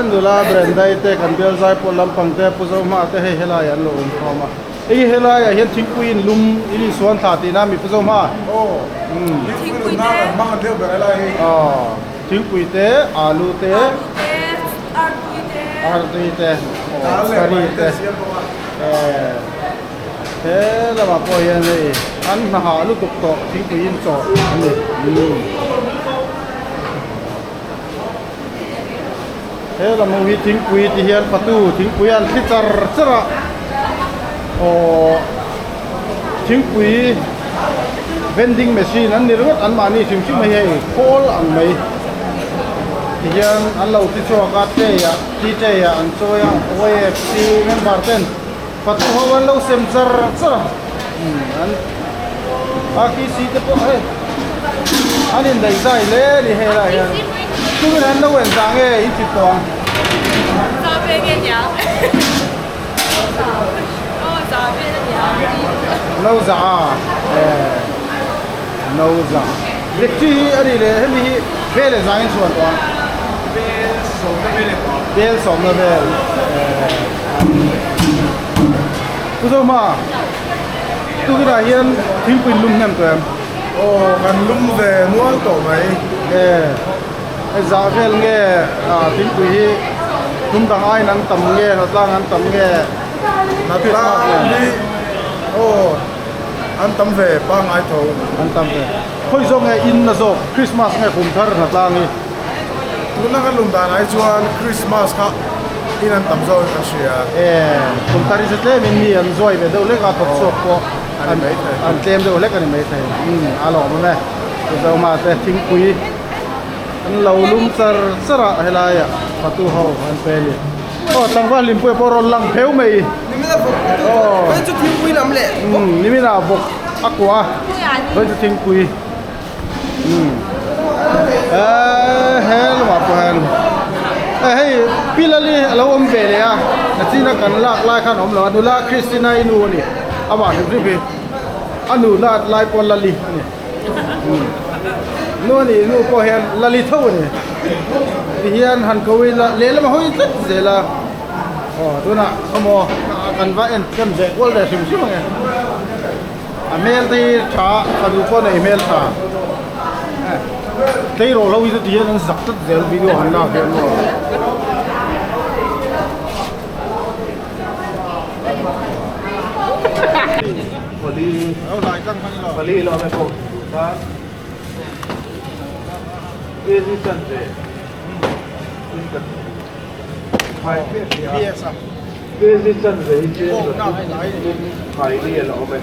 S1: nula brandai te kan bial zai pawh lampang te pu zohma te hei helai an lo awm khawm a hei helai ah hian thingpui in lum in insuan thla tihna mi pu zohma umm aw thingpui te alu te. Artui te curry te he lamah pawh hian hei an hna hah lutuk tawh thingpui in chawh a ni he lam ho hi thingpui ti hian fatu thingpui an thli char char a aw thingpui vending machine an ni ringawt anmahni hrim hrim mai hei khawl ang mai tihian an lo ti chhuak a tray ah tea tray ah an chawi a yfc member ten fatu ho an lo sem char char a umm an rtc te pawh hei an indaih zai hle a ni hei lai hian chungin an lo en zah nge in ti tawh ang. No za a no za Victory hi a nih leh hemi hi vel leh zangin chhuan tawh a bel sawmna vel Pu Zohma tukinah hian thingpui lum hnem tawh em?
S8: Aw kan lum ve nual tawh mai.
S1: Hei zah vel nge thingpui hi hnung dang aiin an tam nge hnatlang an tam nge
S8: Hnatlang hi aw an tam ve pangngai tho.
S1: An tam ve. Khawi zawk nge in na zawk Christmas nge kum thar hnatlang hi?
S8: Tuna kan lum dan ai chuan Christmas kha in an tam zawk in kan hria.
S1: E kum thar hi chu tlem in mi an zuai ve deuh hlek a thawk chhuak pawh an tlem deuh hlek a ni maithei. A lawmawm e. Mizohma te thingpui an lo lum char char a helai ah fatu ho an pe a ni. Aw tlangval hlimpuia pawh rawn lang pheu mai. Aw nimin ah bawk a kuah a vawi chu thingpui umm he lamah pawh hian hei pi lali a lo awm ve leh a nachina kan lak lai khan a awm lo a nula Christina i nu a ni amah hrim hrim hi a nu lat lai pawh lali a ni. Nu a nih hnu pawh hian lali tho a ni ti hian han ko ila lehlam a hawi tlat zel a aw tunah khawmaw kan va en kan veh kual leh hrim hrim ang e a hmel te hi tha fanu pawh nei hmel tha tleirawl ho hi chu ti hian an zak tlat zel video han lak hian maw.
S2: Pali lo me pawh tan kg chanve in kan khai kg chanve hi chen in khai li a la awm e.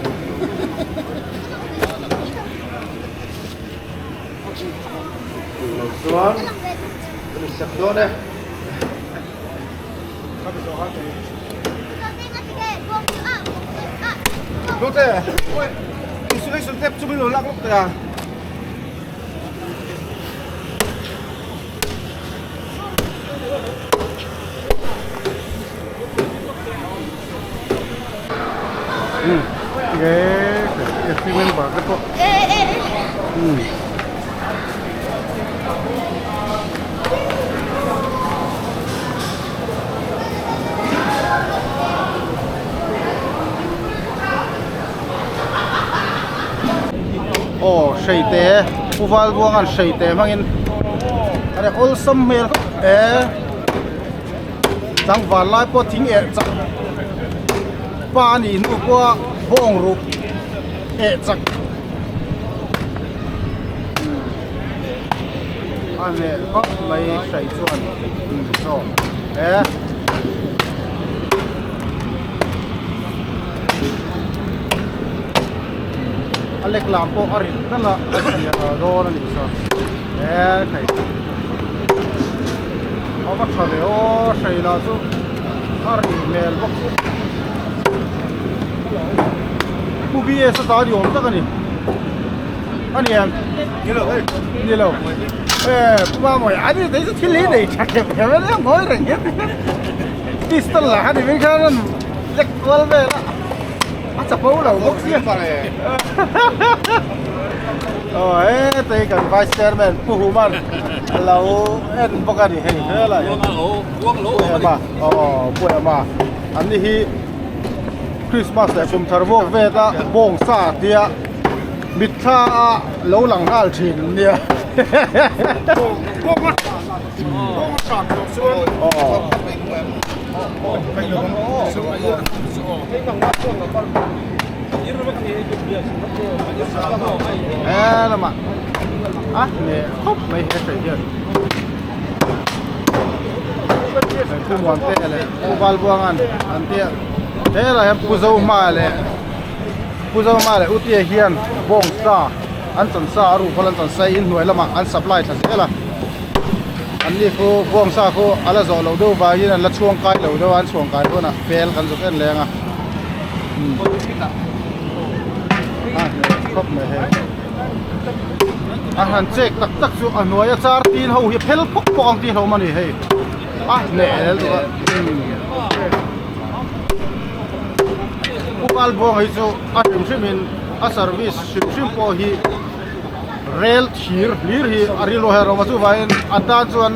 S2: Lo chuan kan sak dawn e.
S1: Lute, insulation tape chu min lo lak lawk teh a. Hmm, nge FC member te pawh. Hmm. Aw hreite Pu Valbuanga'n hreite hmangin a reh awlsam hmel khawp e tlangval lai pawh thing eh chak pa a nih hnu pawha bawng ruh eh chak. A hneh khawp mai hraih chuan chaw e. A lek lam pawh a rit nalh a a zia dawn a nih chuan he thei a va tha ve aw hrei lah chu a rih hmel bawk si Pu BS a ta ni awm tak a ni a ni em ni lo ni lo e Pu Mamawia a ni thei chu thil hi nei tha khem khem a nia ngawi reng hian pistol lah kha ni mai khan a rawn lek kual vel a. A chapo lo bawk sia aw hetei kan vice chairman Pu Human a lo en bawk a ni hei helai hi Pu Hema aw Pu Hema an ni hi Christmas leh kum thar vuak vet a bawng sa tia mitthla a lo lang nghal thin an nia aw. He lamah a hneh khawp mai he hrei hian Pu Muante leh Pu Valbuanga'n an tia helaiah hian Pu Zohma leh Pu Zohma leh U Tia hian bawng sa an chan sa a ruhkawl an chan sa in hnuai lamah an supply thla zel a. An ni khu bawngsa khu a la zawh loh deuh vangin an la chhuang kai lo deuh a an chhuang kai hunah fel kan zawk en leng a a hneh khawp mai hei a han chek tak tak chu a hnuaia char tin ho hi phel pawk pawk ang tih hlawm a ni hei a hneh zel duh a Pu Valbuanga hi chu a hrim hrim in a service hrim hrim pawh hi. Rel thir hlir hi a rilru her awm a chuvangin a tan chuan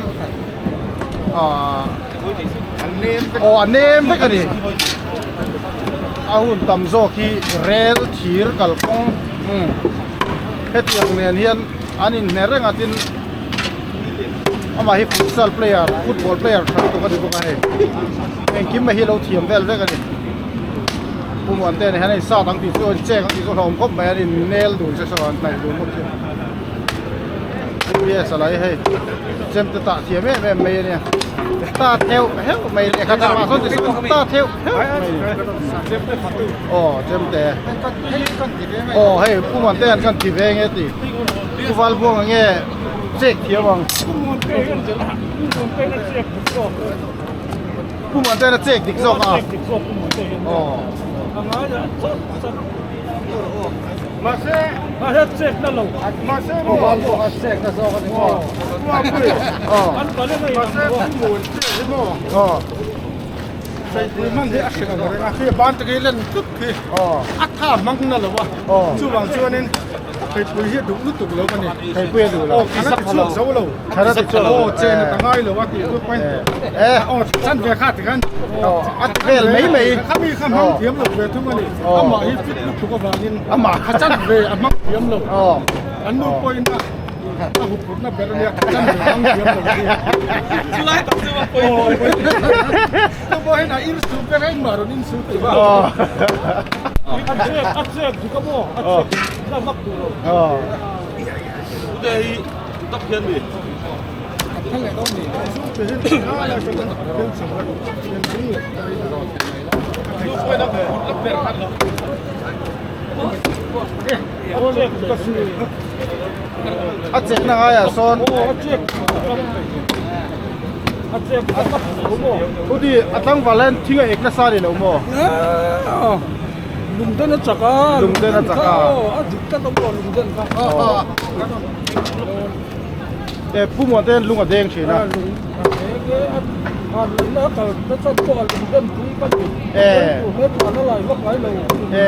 S1: ahh aw a nem vek a ni a hun tam zawk hi rel thir kalkawng umm hetiang nen hian an inhne reng a tin amah hi futsal player football player tha lutuk a ni bawk a hei engkim mai hi a lo thiam vel vek a ni. Pu Muante nen hian a insat ang tih chu a inchek ang tih chu a hlauhawm khawp mai a, an innel dun che saw an hnaih dun bawk si. Yes a lai hei chemte tah thiam em em mai a nia ta theuh heuh mai lehkha tah mah sawn ti sawn ta theuh heuh mai aw chemte aw hei Pu Muante an kan ti ve nge ti Pu Valbuanga nge chek thiam ang. Pu Muanten a chek dik zawk a. Aw.
S7: Mahse mahse chek na lo. Mahse maw a chek na zawk a ni maw.
S1: Aw.
S7: Mahse Pu Muan chek hi maw.
S1: Aw.
S7: Saipui hman hi a hre ang reng a khi ban tak hi len tut khi.
S1: Aw.
S7: A tha hmang na lo a.
S1: Aw.
S7: Chuvang chuanin Theipui hi a duh lutuk lo a ni.
S1: Theipui a duh lo.
S7: Aw, thana ti chhuak zo lo.
S1: Thana ti chhuak lo.
S7: Aw, chen a ta ngai lo a tih chu pain.
S1: Eh.
S7: Aw, chan ve kha ti khan.
S1: Aw, a ti vel mai mai.
S7: Khami kha hmang thiam lo ve thung a ni. Amah hi fit lutuk avangin.
S1: Amah.
S7: Kha chan ve a hmang thiam lo.
S1: Aw.
S7: An nu pawhin a a huphurhna ber a nia, kha chan ve hmang thiam lo hi.
S10: Chulai tak chu a pawi.
S7: Chu pawhin a insu ber a, engmah rawn insu tih va. A chek, a chek dik a maw? A chek.
S1: A chekna ngaiah sawn Udi a tlangval hian thing a ek nasa a ni lo maw?
S7: Lungden a chak a.
S1: Lungden a chak a.
S7: A dik tlat a maw lungden kha.
S1: E Pu Muante hian lung a deng thin a.
S7: Lung a deng e a lung a kal na chan pawh a lungden pui ka ti.
S1: E.
S7: He tlan a lai vak ngai lo.
S1: E.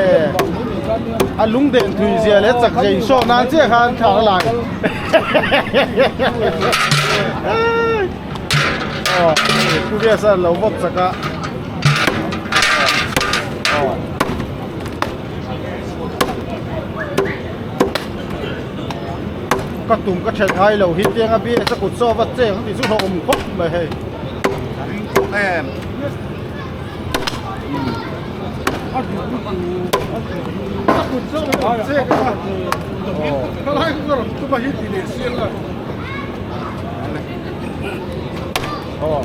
S1: A lungden thui zia leh chak zia insawh nan chiah khan thla a lai. Aw Pu Biasa lo vawt chak a. Ka tum ka then ngai lo hi tianga bia sa kut chaw va cheng tih chu hlawhawm khawp mai hei.
S7: Em. A kut chaw va cheng a. Khalai ka rawn tum a hi ti leh sial a.
S1: Aw.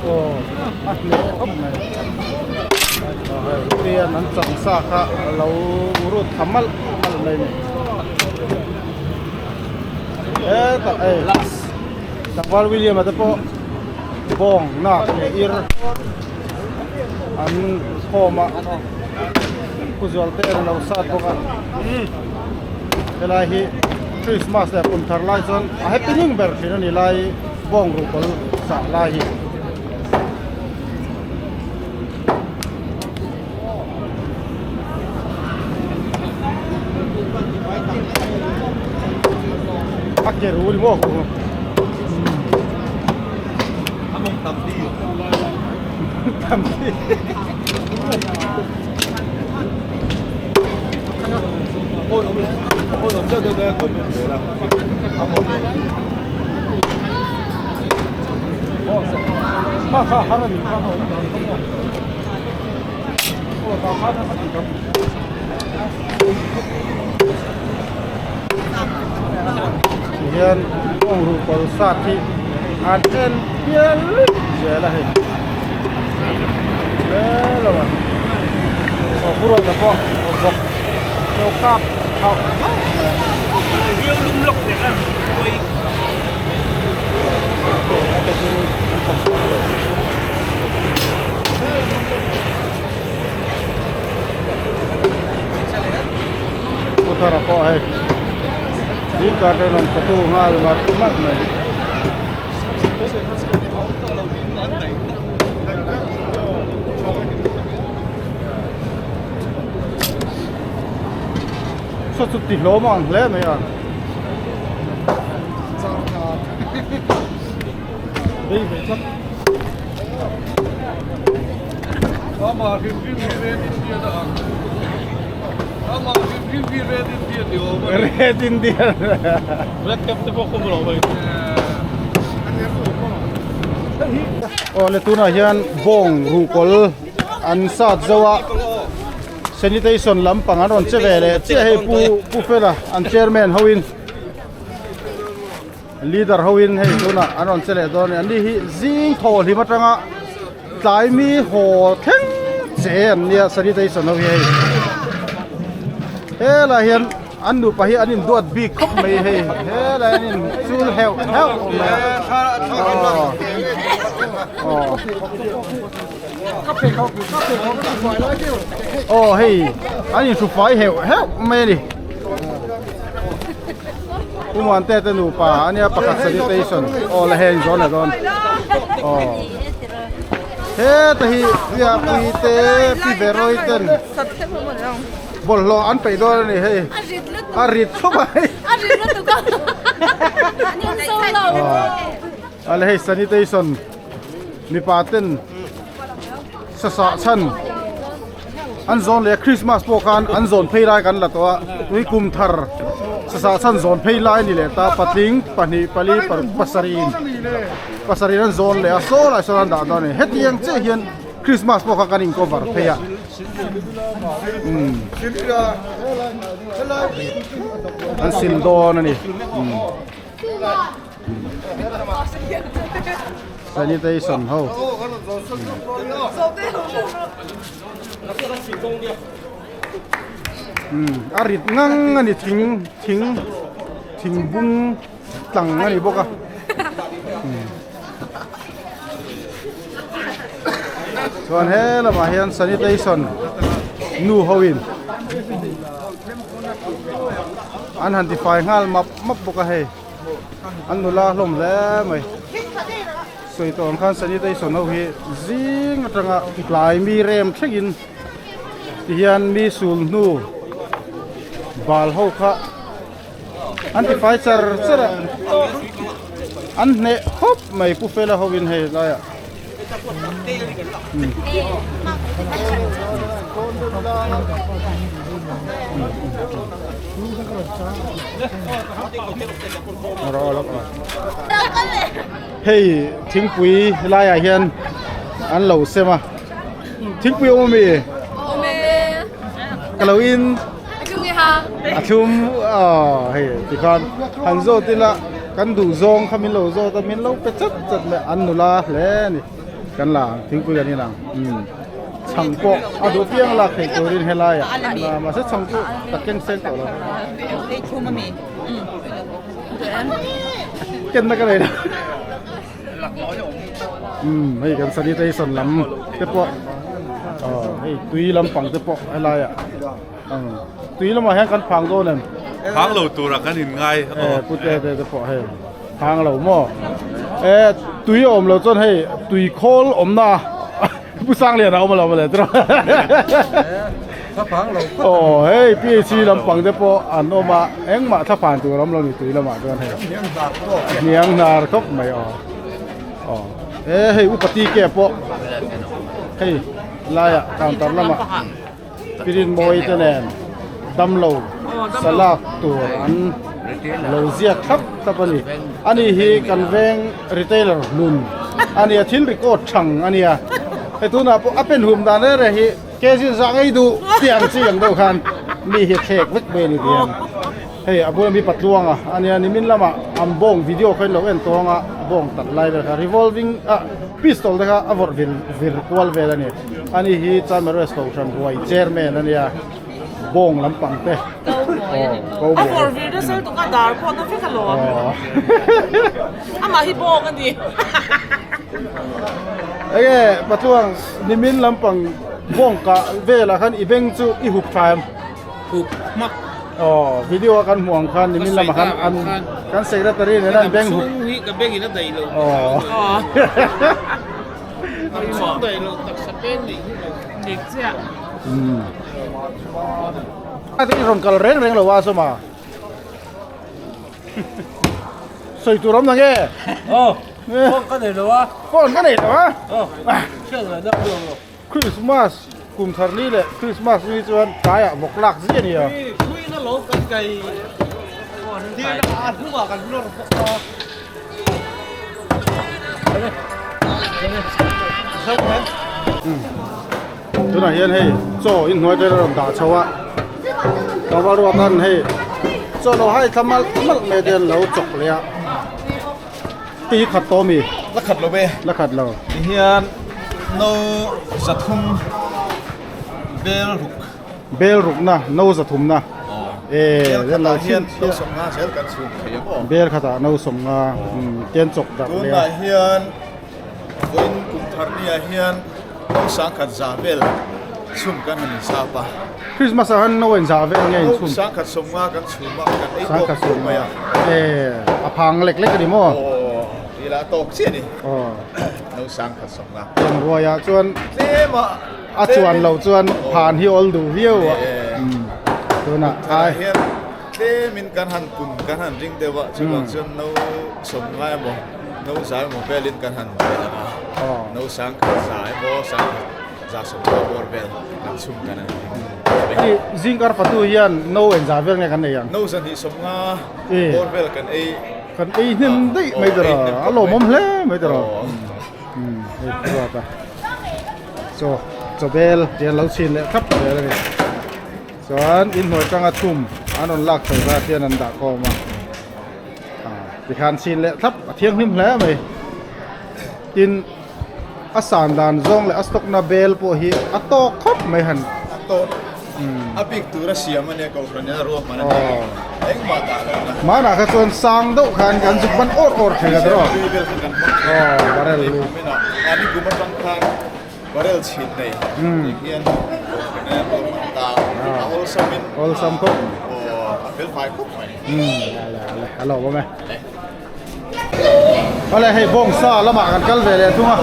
S1: Aw a hneh khawp mai pian an chang sa kha a lo rut tha malh malh mai a ni hetah hei tlangval William a te pawh bawng nak leh ir an khawm a khuzual te an lo sat bawk a helai hi Christmas leh kum thar lai chuan a happening ber thin a ni lai bawng ruhkawl sah lai hi. A ke ru ni maw
S2: A mawng tam ti.
S1: Tam ti. Tihian kawng ruh kawl sat hi an en pial zel a hei hmel lo a aw pu ruata pawh a bawk lo kap hauh hauh mai a. Pu thara pawh hei green card a rawn tattoo nghal ngat ngat mai. Saw chu ti hlawm a ang hle mai a. Bei ve tlat. Red Indian.
S3: Red cap te pawh khum lo mai.
S1: Aw le tunah hian bawng ruhkawl an sat zo a sanitation lampang an rawn che ve leh chiah hei pu pu fela an chairman ho in leader ho in hei tunah an rawn che leh dawn a ni an ni hi zing thaw hlim atanga tlai mi haw thleng che an nia sanitation ho hi hei helai hian an nupa hi an induat bik khawp mai hei helai an in chul heuh heuh mai a aw aw aw hei an inhrufai heuh heuh mai a ni. Pu Muante te nupa ania pakhat sanitation aw la heng zawn a dawn aw heta hi Riapui te Pi Veroi ten bawlhhlawh an peih dawn a ni hei a rit khawp mai a la hei sanitation mipa ten sasah chhan an zawn leh a Christmas pawh khan an zawn phei lai kan la tawh a tui kum thar sasah chhan zawn phei lai a ni leh ta patling pahnih pali paruk pasarih in pasarih in an zawn leh a saw lai sawn an dah dawn a ni hetiang chiah hian Christmas pawh kha kan in cover phei a umm an sil dawn a ni umm. Sanitation ho umm a rit ngang a ni thing thing thing bung tlang a ni bawk a umm chuan he lamah hian sanitation nu ho in an han tifai nghal map map bawk a hei. An nula hlawm hle mai. Sawi tawh ang khan sanitation ho hi zing atanga tlai mi rem thlengin tihian mi sul hnu bal ho kha an ti fai char char a an hneh khawp mai pu fela ho in hei laiah. Hei thingpui laiah hian an lo sem a thingpui awm ami ka lo in a thlum aw hei tikhan han zawt ila kan duh zawng kha min lo zawt a min lo pe chat chat mai an nula hle a ni kan la ang thingpui kan in ang umm chhang pawh a duh piang lak theih turin helai ah mahse chhang chu ka keng seng tawh lo kenna ka nei lo umm hei kan sanitation lam te pawh aw hei tui lampang te pawh helai ah Tui lamah hian kan phang dawn em?
S2: Phang lo turah kan in ngai.
S1: Eh pute te te pawh hei phang lo maw? Eh tui a awm lo chuan hei tui khawl awmna Pu Sanglian a awm alo mawle tiraw.
S6: Thla phang lo phawt.
S1: Aw hei PHC lampang te pawh an awm a engmah thla phan tur a awm lo ni tui lamah chuan hei.
S6: Hniang hnar tawk.
S1: Hniang hnar khawp mai aw. Aw eh hei upati ke pawh hei laiah counter lamah. Pirin mawi te nen damlo salak tur an lo ziak thlap thlap a ni. Ani hi kan veng retailer hlun a nia thil record thang a nia. Hei tunah pawh a pen hum dan reng reng hi kg zah ngei duh tih ang chi ang deuh khan mi hi thlek vek mai a ni tiang. Hei a bula mi patluanga a nia nimin lamah an bawng video kha in lo en tawng a bawng talh lai vel kha revolving ah pistol te kha a vawrh vir vir kual vel a ni. Ani hi Chanmares Kohhran ruai chairman a nia bawng lampang te aw ko
S9: A vawrh vir nasa lutuk a dar pawh na vek alawm. Amah hi bawng a ni.
S1: Enge patluang nimin lampang bawng kah velah khan i beng chu i hup tha em?
S10: Hup hmak.
S1: Aw video a kan hmuh ang khan nimin lamah khan an kan secretary nena an beng hup.
S10: Hi ka beng in a daih lo.
S1: Aw. A te rawn kal reng reng lo a sawma sawi tur awm nange
S10: aw phone ka nei lo a
S1: phone ka nei lo a
S10: aw
S1: Christmas kum thar ni leh Christmas ni chuan tlaiah vawk lak zia nia
S10: khuina lo kan kai a hnungah kan lawr bawk a
S1: Tunah hian hei chaw inhnuai te rawn dah chho a tlangval ruak an hei chaw lo hai thla malh malh mai te an lo chawk leh a hei hi khat tawh ami
S2: la khat lo ve
S1: la khat lo
S2: ti hian no zathum bel ruk
S1: Bel rukna, no zathumna.
S2: Bel khatah hian no sawmnga zel kan chhung thei ang aw.
S1: Bel khatah no sawmnga ten chawk darh leh a.
S2: Tunah hian vawiin kum thar niah hian no sangkhat za vel chhum kan han inzap a.
S1: Christmas ah khan no in za vel nge inchhum?
S2: No sangkhat sawmnga kan chhum a, kan ei tawk tawk mai a.
S1: E, a phang lek lek a ni maw?
S2: Aw, ila tawk chiah a ni. No sangkhat sawmnga.
S1: Ruaiah chuan
S2: tlem a.
S1: A chuan loh chuan phan hi awl duh viau a tunah
S2: ai hian tlemin kan han pun kan han ring deuh a chuvang chuan no sawm ngai emaw no za emaw velin kan han vel ang a no sang khat za emaw sang khat za sawm pawh bawr vel kan chhung kan han ring
S1: hei zingkar fatu hian no eng za vel nge kan nei ang
S2: no zahnih sawm nga bawr vel kan ei
S1: kan ei hnem daih mai tawh a lawmawm hle mai tawh hei ruat a. Chaw chaw bel tih an lo chhin leh thlap zel a ni chuan inhnuai tanga chhum an rawn lak chho zat hian an dah khawm a ah tikhan chhin leh thlap a thianghlim hle mai tin a san dan zawng leh a stock na bel pawh hi a tawk khawp mai han
S2: a tawk a bik tur a siam a nia kohhran in a ruahman a ni engmah dah lo na
S1: hmanah kha chuan sang deuh khan kan zuk ban awr awr thei a tiraw aw barrel lu
S2: ani kum atang khan barrel chhin nei ti hian kohhran in a ruahman ta a awlsam in
S1: awlsam khawp
S2: aw a fel fai khawp mai
S1: ale ale a lo awm e Awle hei bawngsa lamah kan kal ve leh thung a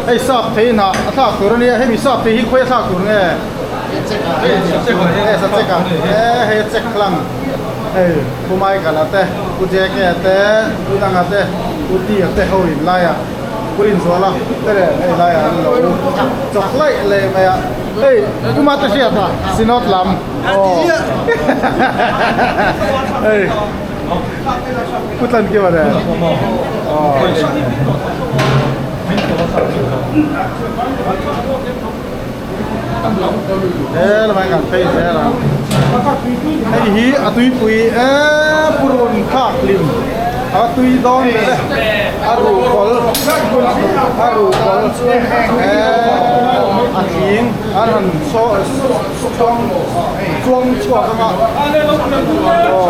S1: hei sap thei hnah a thlak tur a nia hemi sap thei hi khawi a thlak tur nge hei sa chek a e hei a chek hlang hei Pu Michael a te Pu JK a te Pu Danga te Pu Tia te ho in laiah. Purinzuala te nen hei laiah an lo chawk laih leh mai a, hei Puma te hriat a Synod lam aw hei Pu Tlankima nen aw. He lamah hian kan phei zel ang hei hi a tuipui eee purun thlak hlim a tui dawn vel e a ruhkawl a ruhkawl eee a tling an han chuang chuang chhuak anga aw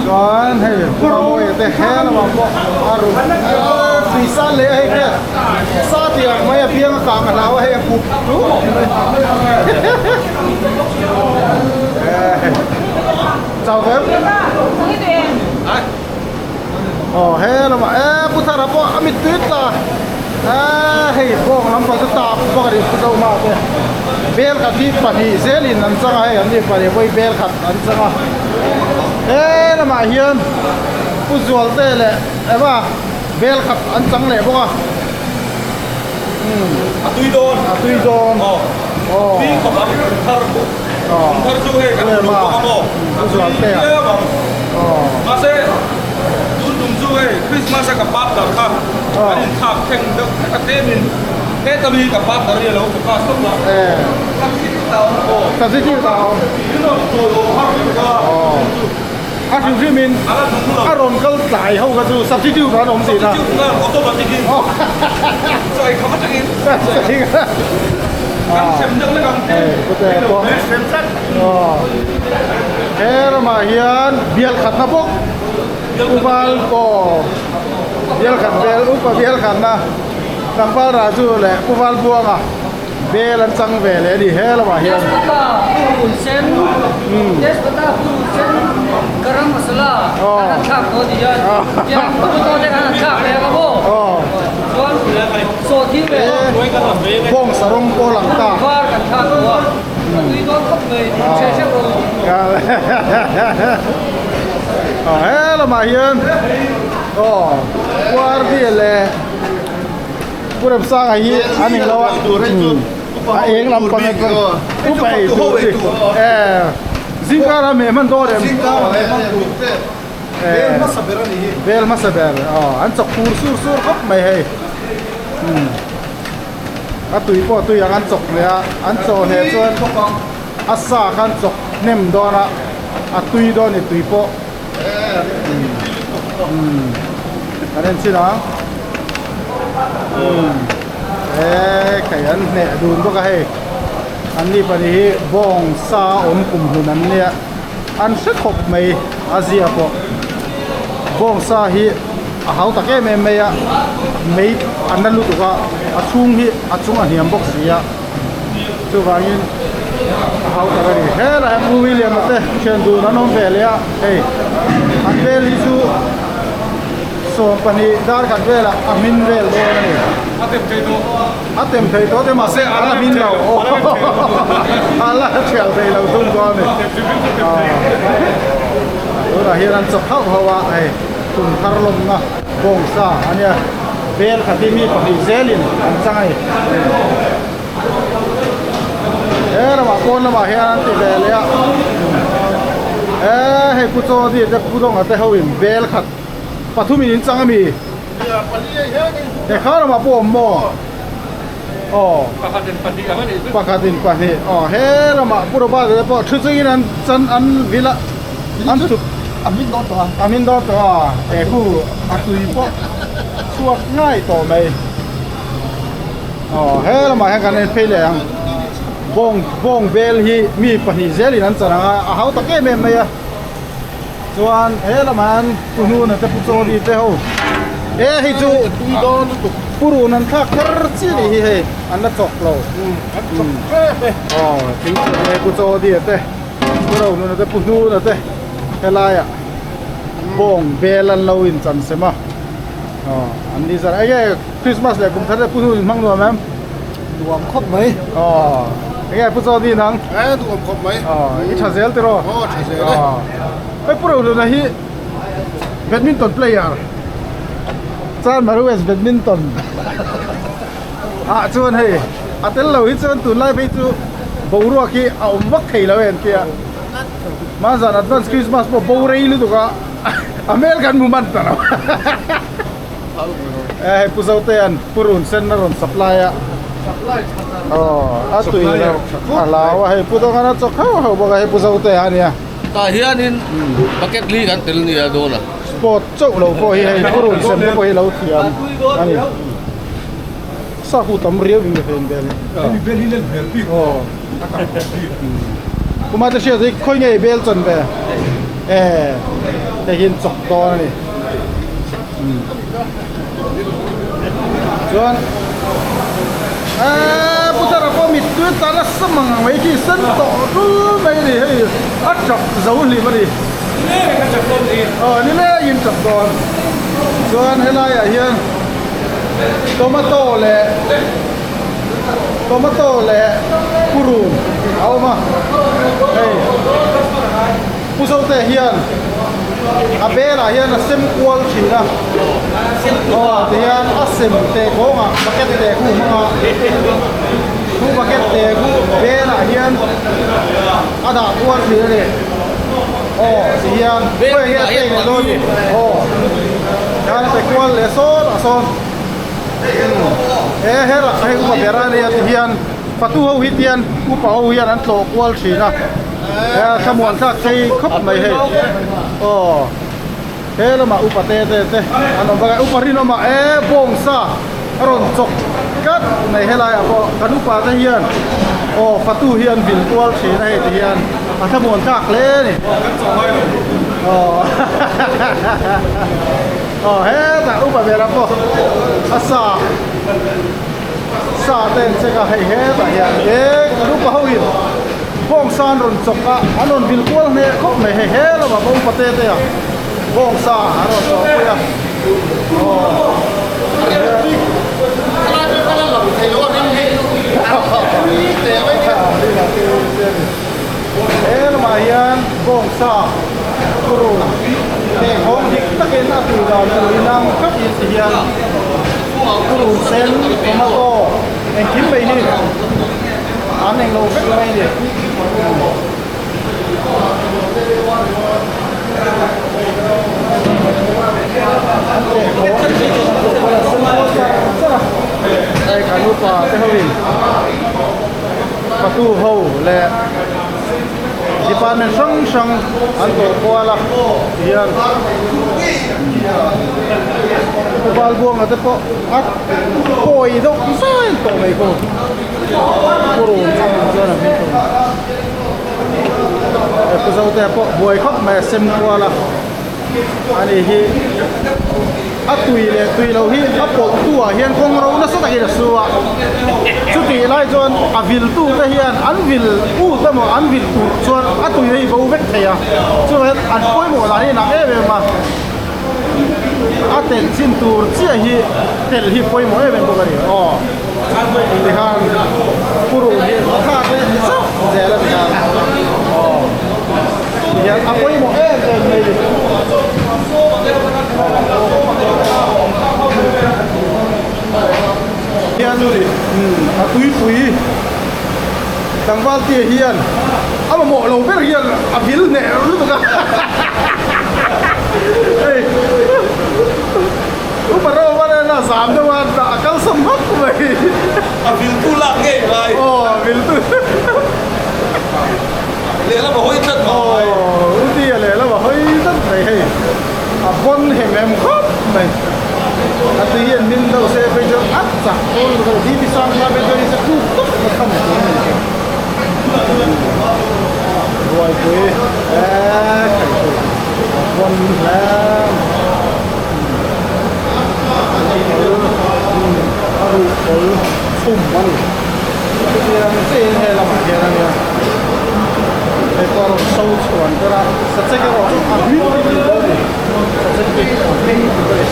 S1: chuan hei mawi te he lamah pawh a ruh eee tui san leh a hei khian. Sa tiang mai a biang a kang a hlau a hei a khup tluk mai. Chau ve. Aw he lamah e pu thara pawh a mit tui tla e hei bawng lampang chu tap bawk a ni pu Zoma te bel khat hi pahnih zelin an chang a hei an ni pahnih pawh hi bel khat an chang a he lamah hian pu Zualte leh Eva Bel khat an chang leh bawk a. Umm.
S2: A tui dawn.
S1: A tui dawn.
S2: Aw.
S1: Aw.
S2: Tui khawp ang kum thar.
S1: Aw.
S2: Kum thar chu hei kan hmu bawk a maw.
S1: A zual te a.
S2: Tui ang.
S1: Aw.
S2: Mahse tun tum chu hei Christmas a ka partner kha kan in thlak thleng deuh hlek a tlem in heta mi ka partner hi a lo focus tawp a.
S1: Eh.
S2: Subsidy ta awm aw.
S1: Subsidy ta awm.
S2: In rawn chawi awm har vek a.
S1: Aw. A hrim hrim in a rawn kal tlai ho kha chu substitute an awm tihna.
S2: Substitute nghal automatic in chaw ei kham atangin kan sem deuh lek ang te.
S1: Sem tlat. He ramah hian bial khatna bawk uval aw bial khat bel upa bial khatna tlangval Raju leh uval Buanga. Bel an chang ve leh a ni he lamah hian.
S10: Tezpata purun sen Tezpata purun sen Garam masala kan han thlak tawh a ni a tiang tomato te kan han thlak leh ang a maw chuan sawhthing leh
S1: Bawng sarong pawh lang ta
S10: var kan thlak tawh a a tui dawn khawp mai che hreuh rawh
S1: u. He lamah hian aw Guardia leh Pu Remsanga hi an eng lo a a eng lam pang atang upa ei tur chi eh zingkar a meh hman dawn em
S7: Bel hmasa ber a ni hi
S1: bel hmasa ber aw an chawk fur sur sur khawp mai hei a tui pawh tui ang an chawk leh a an chaw hleh chuan a sa kha an chawk hnem dawn a a tui dawn a ni tui pawh Kan en chin ang he kei an hneh dun bawk a hei an ni pahnih hi bawng sa awm kum hlun an nia an hre khawp mai a zia pawh bawng sa hi a hau tak em em mai a mei a na lutuk a a chhung hi a chung a hniam bawk si a. Chuvangin a hau tak a ni. Helai hian Pu William a te thian dun an awm ve leh a, hei an vel hi chu 12 dar khat velah a hmin vel dawn a ni.
S2: A tem thei tawh.
S1: A tem thei tawh te mahse a la hmin lo. A la thial thei lo thung dawn a ni. Tunah hian an chawk hauh hauh a, hei kum thar lawmna bawngsa a nia. Bel khat hi mi pahnih zelin an chang a ni. He lamah pawn lamah hian an ti ve leh a. He hei Pu Chawdi te Pu Dawnga te ho in bel khat pathum in in chang a mi. He kha lamah pawh awm maw? Aw.
S3: Pakhat in pahnih ang a nih chu.
S1: Pakhat in pahnih. Aw he lamah Pu Robert te pawh thu chungin an chan an vil a. An chuk.
S7: A hmin dawn tawh a.
S1: A hmin dawn tawh a. He khu a tui pawh chhuak ngai tawh mai. Aw he lamah hian kan en phei leh ang. Bawng bawng bel hi mi pahnih zelin an chan ang a, a hau tak em em mai a. Chuan he lamah hian Pu Hnuna te Pu Chawli te ho e hei chu
S7: tui dawn lutuk.
S1: Purun an thlak thar chiah nih hi hei an la chawk lo.
S7: An chawk hrep e.
S1: Aw thingpui te Pu Chawli te Pu Rohnuna te Pu Hnuna te helaiah bawng bel an lo inchan sem a. Aw an ni zar enge Christmas leh kum thar te Pu Hnun in hmang nuam em?
S7: Nuam khawp mai.
S1: Aw enge Pu Chawli nang?
S7: E nuam khawp mai.
S1: Aw i tha zel tiraw?
S7: Aw tha zel e.
S1: Aw hei Pu Rohnuna hi badminton player. Chanmari West Badminton ah chuan hei a tel lo hi chuan tunlai phei chu boruak hi a awm vak thei lo e an tia Hmanzan advance Christmas pawh bo rei lutuk a a hmel kan hmu hman ta lo e hei Pu Zotea'n purun sen a rawn supply a aw a tui lo a hlau a hei Pu Dawngana chaw khauh khauh bawk a hei Pu Zotea a nia.
S12: Tah hianin bucket li kan tel nia dawn a.
S1: Sport chauh lo pawh hi hei purun sem te pawh hi lo thiam a ni. Saku tam riau in ka hre in bel hi.
S7: Hemi bel hi len hmel bik
S1: aw Kuma te hriat hi khawi nge i bel chawn ve e hei hi an chawk dawn a ni. Chuan eee Pu Thara pawh mittui tan a sam ang ang mai khi sen tawh tul mai a ni hei a tap zo hlim a ni. Aw nilengin tap dawn chuan helaiah hian tomato leh tomato leh purun a awm a hei Pu Zote hian a belah hian a sem kual thin a aw tihian a sem teh kawngah bucket teh khu hmang a chu bucket teh khu belah hian a dah kual thin a ni aw tihian khawiah hian a pek leh dawn ni aw tihian a pe kual leh sawtah sawn he herah hei upa ber a nia tihian fatu ho hi tian upa ho hian an tlawh kual thin a. Thlamuan thlak phei khawp mai hei aw he lamah upa te te te an awm bawk a upa rinawmah e bawngsa a rawn chawk tlat mai helaiah pawh kan upa te hian aw fatu hi an vil kual thin a hei ti hian a thlamuan thlak hle a ni aw aw hetah upa berah pawh a sa sa te an check a hei hetah hian e kan upa ho in Bawngsa an rawn chawk a, an rawn vil kual hneh khawp mai hei he lamah pawh upa te te a bawngsa an rawn chawk pui a aw he lamah hian bawngsa purun tehkhawng dik takin a tui dan tur inang theuh in ti hian purun sen tomato engkim mai hi. An englo vek mai a ni. An teh khawh a sen kual char char a. Hei kan upa te ho in fatu ho leh department hrang hrang an tawh kual a tihian Val Buanga te pawh a kawi deuh zai tawh mai bawk. Purun a hmuh chuan a hming tawh a ni. Pu Zotea pawh buai khawp mai a sem kual a, ani hi a tui leh tui loh hi a pawlh tu ah hian kawng ro nasa takin a su a, chutih lai chuan a vil tu te hian an vil ut emaw an vil tur chuan a tui hi bo vek thei a, chuvangin an pawimawh dan hi a nang em em a. A telh chin tur chiah hi telh hi pawimawh em em bawk a ni aw tikhan purun hi a thlak leh chauh zel a tikhan aw tihian a pawimawh em em mai a ni hian a tuipui tlangval tia hian a mamawh lo ber hian a vil hneh lutuk a hei upa ro a nen a zam deuh a a kalsam hmak mai
S2: a vil tu lak ngei ngai
S1: aw a vil tu
S2: lehlam a hawi tlat mai
S1: aw uti a lehlam a hawi tlat mai hei a pawn hem hem khawp mai a tui hian min deuh se phei chuan a chak dawn lutuk a dp sang kha phei chuan i se kuk tawp na tham tur a ni chu ruaipui eee khaih chu a pawn hle a ruhkawl chhum a ni chutiang chiahin he lamah hian a nia hei pawh a rawn so chhuan ber a sachek erawh chu a hming hi tih dawn a ni sachek hi a hming tih dawn a ni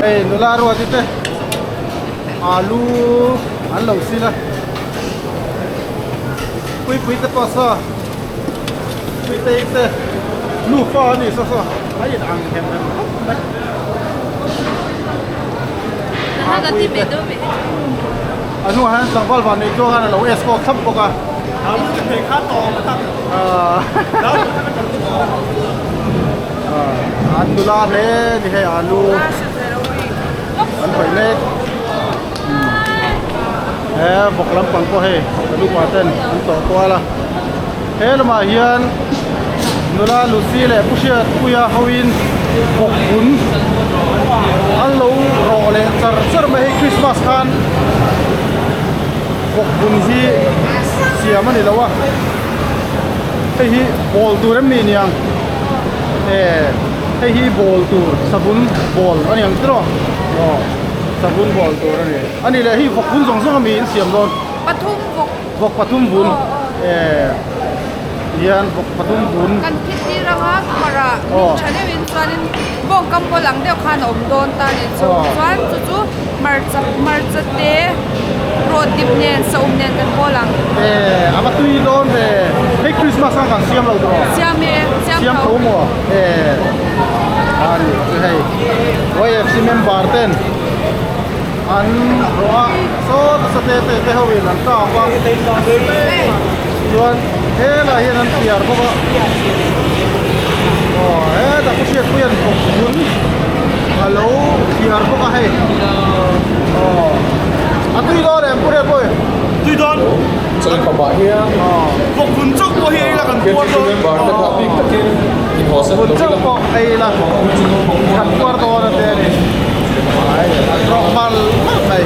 S1: hei nula ruati te alu an lo sil a puipui te pawh saw. Puitei te nufa a ni saw saw a in ang hem hem khawp mai. Mapuii te a hnungah hian tlangval van neih chuan a lo escort thlap bawk a. An nula hle ni hei alu an khawih mek. He vawk lampang pawh hei kan upa ten an tawh kual a he lamah hian nula Lucy leh Pu Hriatpuia hoin vawk bun an lo rawh leh char char mai hei Christmas khan vawk bun hi siam a ni lo a hei hi bawl tur em ni niang e hei hi bawl tur savun bawl a ni ang tiraw aw. Savun bawl tur a ni. A ni leh hei vawk vun zawng zawng a mi in siam dawn.
S9: Pathum vawk.
S1: Vawk pathum vun. Eh hian vawk pathum vun.
S9: Kan phit tir anga parah min tha deuhin chuanin bawng kam pawl ang deuh khan a awm dawn ta nih chu. Chuan chu chu hmarcha hmarcha te rawt dip nen saum nen kan bawl ang.
S1: Eh a va tui dawn ve. Hei Christmas khan kan siam lo tawh.
S9: Siam e siam tho.
S1: Siam tho maw? Eh a ni chu hei. YFC member ten an rawh a saw nasa te te te ho in an kap a chuan helai hian an phiar bawk a aw hetah pu hriatpui an bawk vun a lo phiar bawk a hei aw a tui dawn em pu hriatpui
S13: tui dawn
S2: Chawlh pawh hian
S13: bawk vun chauh pawh hi ei la kan puar dawn
S2: member te kha bik takin
S1: Vun chauh pawh ei la kan puar dawn a te a ni rawh mal mal mai.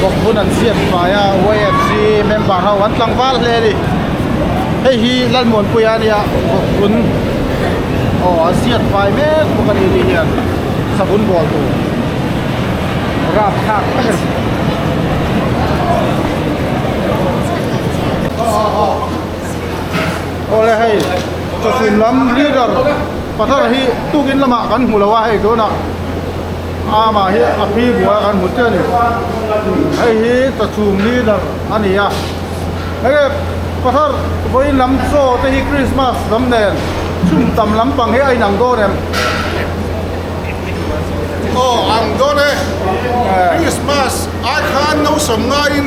S1: Bawk vun an siam fai a YFC member ho an tlangval hle a ni. Hei hi Lalmuanpuia a nia bawk vun aw an siam fai mek bawk a ni tih hian savun bawl tur rapthlak tak a ni. Awle hei chawchhun lam leader pathar hi tukin lamah kan hmu lo a hei tunah amah hi a phi buai a kan hmu chiah a ni hei hi chawchhum leader a ni a hei pathar vawiin lam chaw te hi Christmas lam nen chhum tam lampang hi a inang dawn em.
S8: Aw ang dawn e Christmas ai khan nausam ngaiin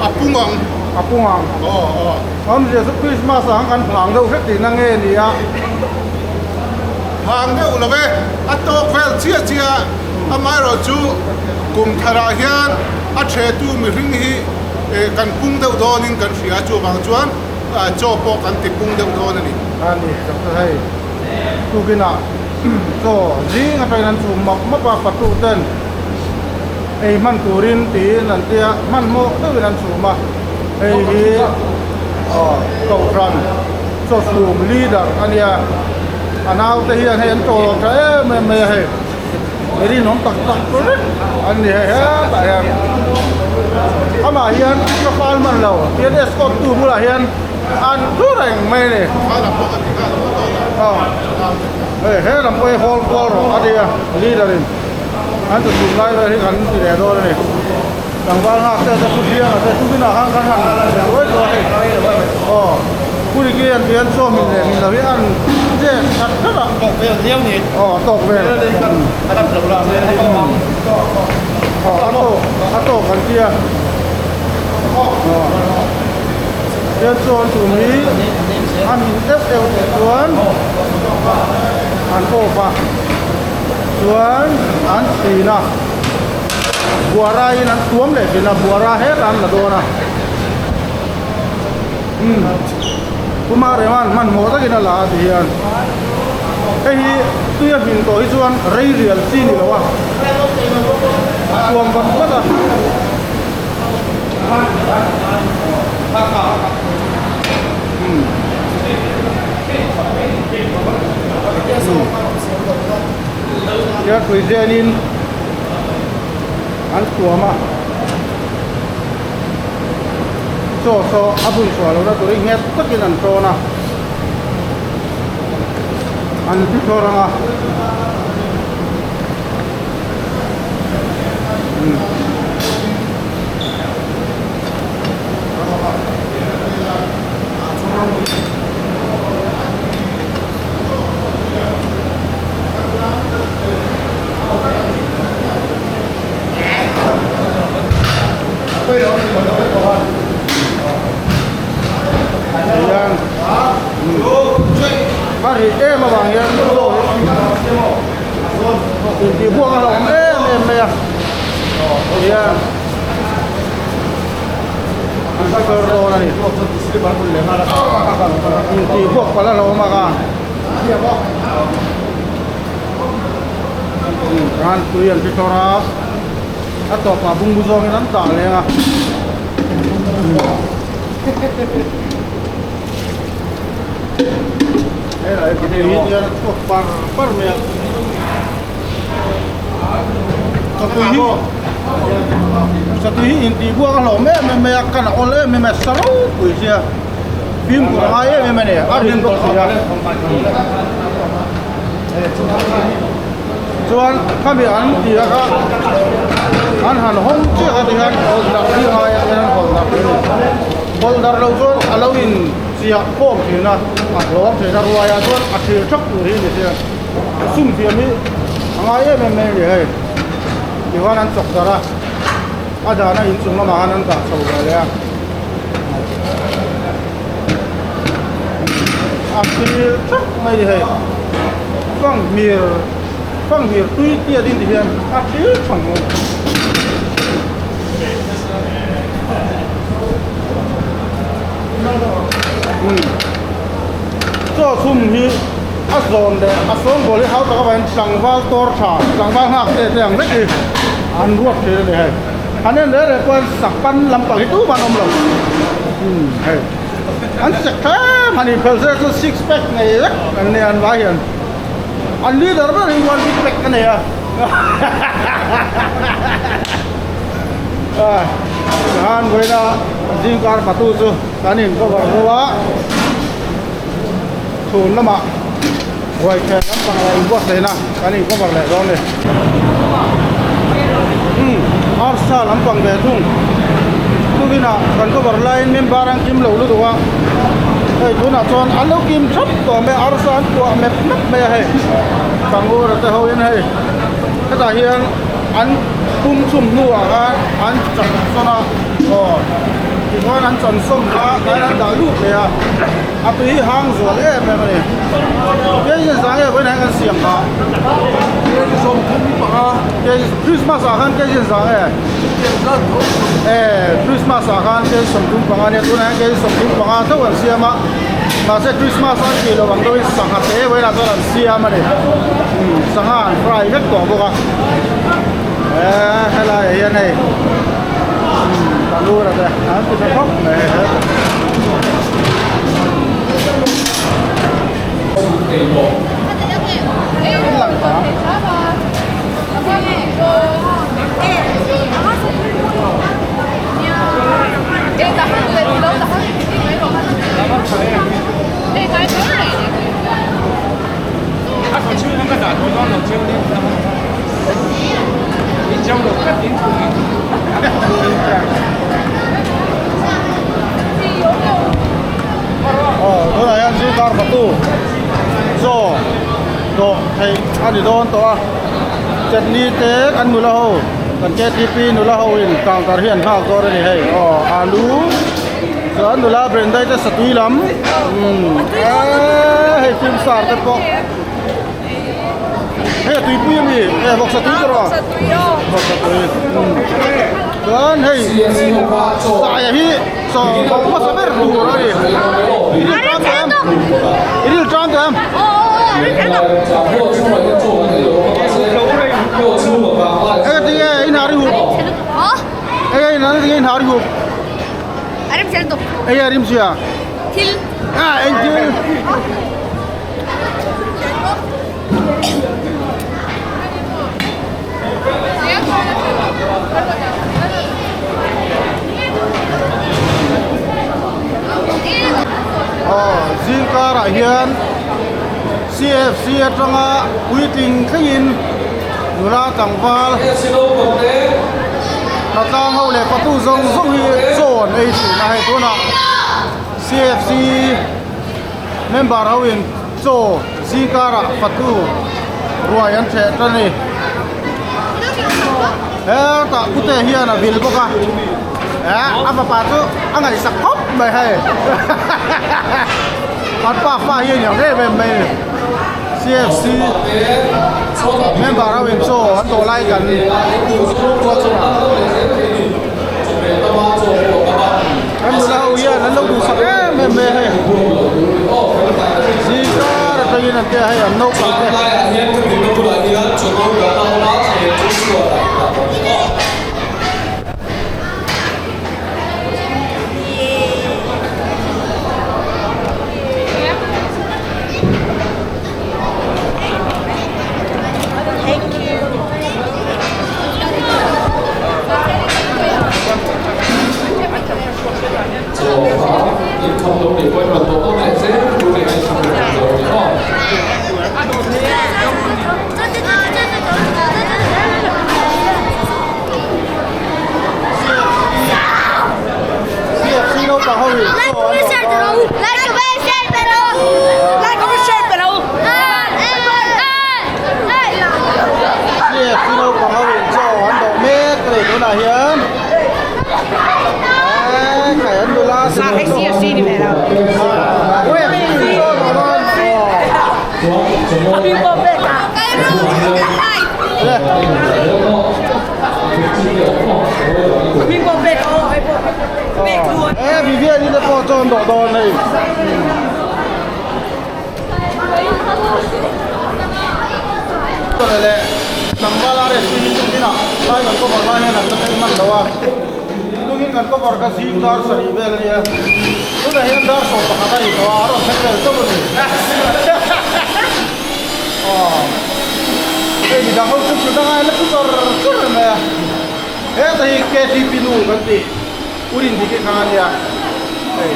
S8: a pung ang.
S1: A pung ang.
S8: Aw aw.
S1: Awmzia chu Christmas ah khan kan hlang deuh hret tihna nge ni a?
S8: Hlang deuh lo e, a tawk vel chiah chiah a, amaherawh chu kum tharah hian a thetu mihring hi kan pung deuh dawnin kan hria a, chuvang chuan chaw pawh kan ti pung deuh dawn a ni.
S1: A ni, Doctor hei tukinah chaw zing atangin an chhum map map a, patu ten ei hman turin tiin an tia hmanhmawh deuhin an chhum a, hei hi aw kohhran chaw chhum leader a nia, a naute hian hei an tawlawm tha em em mai a hei mi rinawm tak tak vek an ni hei hetah hian amah hian ka fal hman lo tian escort tu bulah hian an thu reng mai a ni aw hei he lam pawh hi hawl kual rawh a nia leader in. An tu chhum lai vel hi kan ti leh dawn a ni. Tlangval nghak te te Puthianga te tukin ah khan kan han leh ruai tawh a hei. Aw Puriki an tih hian chaw hmin leh hmin lo hi an chen khat khat a.
S13: Tawk vel viau ni.
S1: Aw a tawk vel. Aw a tawk a tawk an tia. Aw tian chaw an chhum hi a hmin deuh deuh teh chuan an off a. Chuan an chhin a, buara in an tuam leh thin a, buara hetah an la dawn a. Umm Puma Rema'n hmanhmawh takin a la a ti hian hei hi tui a hmin tawh hi chuan rei rial chi ni lo a, a tuam vat vat a. Hrui zenin an tuam a chaw saw a bun chhuah lohna turin nghet takin an tawn a an ti thawr ang a. Hian a rih em avang hian intih buak a hlauhawm em em mai a hian an kal dawn a ni intih buak palh a hlauhawm a khan khan tui an ti tawrh a a tawpah bungbu zawngin an tah leng a. Hian a chhuak par par mai a satui hi satui hi intih buak a hlawm em em mai a kan a awl em em a sa ropui sia fimkhur a ngai em em a ni a rin bawk si a chuan khami an tih a kha an han hawng chiah a tihian hawlh darh hi a ngai a tihian an hawlh darh a ni hawlh darh loh chuan a lo in chiah khawm thin a a hlawm thin a ruai ah chuan a thlir thap tur hi a ni sia sum thiam hi a ngai em em mai a ni hei tichuan an chawk darh a a dahna inchung lamah khan an dah chho ve leh a. A thil theuh mai ni hei fanghmir fanghmir tui tiat in ti hian a thil thang mai umm chaw chhum hi a zawn leh a sawngbawl hi hau tak avangin tlangval tawr tha tlangval nghak te te ang vek hi an ruat thin a ni hei an en reng reng pawhin sak pan lampang hi tumah an awm lo umm hei. An chek tlem han inphel se chu six pack nei vek an nia an vai hian an leader ber hi one big pack a nei a tihan vawiina zingkar patu chu kan in cover zo a chhun lamah ruaithen lampang leh inbuatsaihna kan in cover leh dawn a ni umm arsa lampang ve thung tukinah kan cover laiin member an kim lo lutuk a hei tunah chuan an lo kim thap tawh mai a arsa an kuah mep mep mai a hei pangura te ho in hei hetah hian an pum chhum hnuah khan an chan sawn a aw tichuan an chan sawn kha an dah lut leh a. A tui hi hang zual em em a ni. Keiin zang nge vawiin ah hian kan siam phah. Kei Christmas ah khan keiin zang nge. E Christmas ah khan kei 35 a nia tunah hian kei 35 tho an siam a. Mahse Christmas an tih loh ang deuhin sangha te vawiin ah chuan an siam a ni. Sangha an fry vek tawh bawk a. E helai ah hian hei Tanur a te an ti tha khawp mai hei. Aw tunah hian zu kar fatu chaw dawh theih a ni dawn tawh a chutney te kan nula ho kan ktp nula ho in counter hi an nghak dawn a ni hei aw alu chuan nula brendai te satui lam umm eee hei film star te pawh. Hei a tuipui a mi e vawksa tui te rawh vawksa tui chuan hei saia hi chaw hmasa ber tur a ni i ril tang tawh em i ril tang tawh em eng tinge in har i hup eng tinge in har i hup eng a rim sia a eng thil. Aw zing karah hian cfc atanga puitling thlengin nula tlangval hnatlang ho leh patu zawng zawng hi chaw an ei thin a hei tunah. CFC member ho in chaw zingkarah fatu ruai an ṭheh ṭan a ni. Hetah pute hian a vil bawk a, eh a fapa chu a ngaihsak khawp mai hei an pa fa hi a ni ang em em mai a ni. CFC member ho in chaw an dawh lai kan Kan nula ho hian an lo duhsak em em mai a hei zingkar atangin an tia hei an naupang te. CFC naupang ho in chaw an dawh mek a ni tunah hian eee khai an nula Eee Vivian-i te pawh chaw an dawh dawn hei. Leh tlangval a rest hi tukinah lai kan cover lai hian an la thleng hman lo a, tukin kan cover kha zing dar sarih vel a nia, tunah hian dar 11 a ni tawh a, a rawn thleng vel chauh a ni. Aw hei midang ho chu thut anga la thu char char mai a, heta hi KTP nu kan tih Urin dik hi kha a nia hei.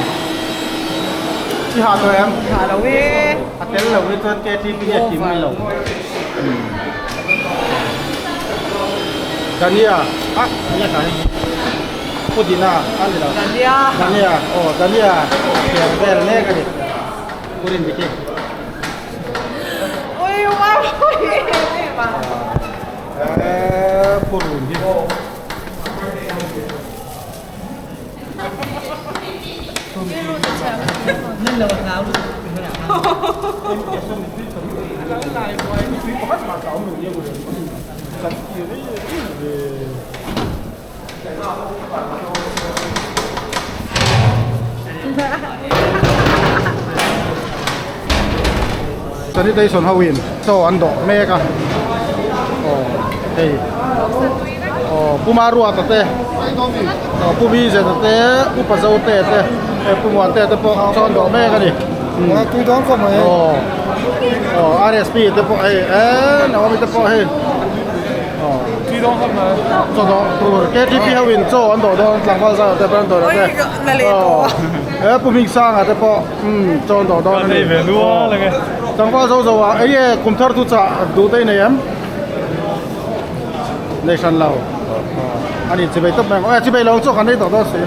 S1: I ha tawh em?
S6: Ha lo e.
S1: A tel lo hi chuan KTP hi a kim lo. Dania a nia ka hei Pudina a ni lo.
S6: Dania.
S1: Dania aw Dania thiam vel mek a ni. Urin dik hi.
S9: Ui wow em em a.
S1: Eh purun hi. Sanitation ho in chaw an dawh mek a aw hei aw puma ruata te aw pu vizeta te upa zote te eh pu muante te pawh chaw an dawh mek a ni
S7: tui dawn khawp mai
S1: aw aw rsp te pawh hei eh naomi te pawh hei aw
S7: tui dawn khawp mai
S1: chaw dawh tur ktp ho in chaw an dawh dawn tlangval zau te pawh an dawh dawn te aw eh pu hmingsanga te pawh umm chaw an dawh dawn a ni tlangval zo zo ah enge kum thar chu chah duh te i nei em nei hran lo a ni chibei tawp mai ang aw chibei lo chu kan nei tawh dawn si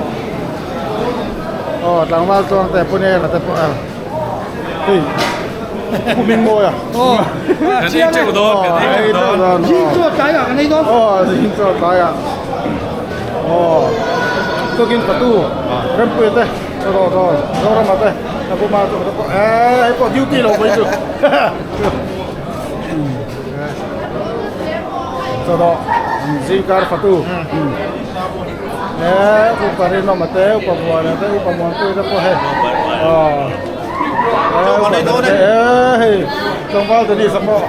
S1: aw tlangval chuang te pune la te pawh hei pu ming mawi a
S7: aw
S3: kan ei teuh dawn kan ei teuh dawn
S7: zing chaw tlai ah kan ei dawn
S1: aw zing chaw tlai ah aw tukin patu rempuia te chaw dawn dawn zorama te a puma chu te pawh eh hei pawh duty lo mai chu Chaw dawh zingkar fatu eh upa rinawma te upa muana te upa muanpui te pawh hei aw eh hei tlangval te ni sak pawh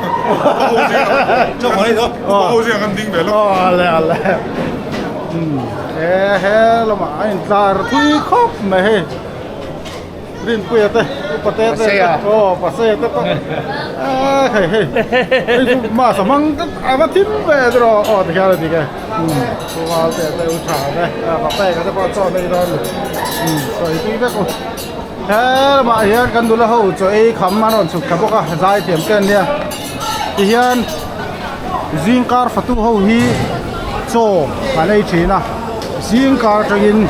S1: aw ale ale eh he lamah a intlar thui khawp mai hei. Rinpuia te upa te te aw Paseia te pawh eee hei hei hei chu mask a hmang tlat a va thim ve tiraw aw tikhian a dik e umm te te u tha te a peka te pawh chaw nei dawn umm sawi tui vek u he lamah hian kan nula ho chaw ei kham an rawn chhuk thla bawk a zai thiam te an nia tihian zingkar fatu ho hi chaw an ei thin a zingkar atangin.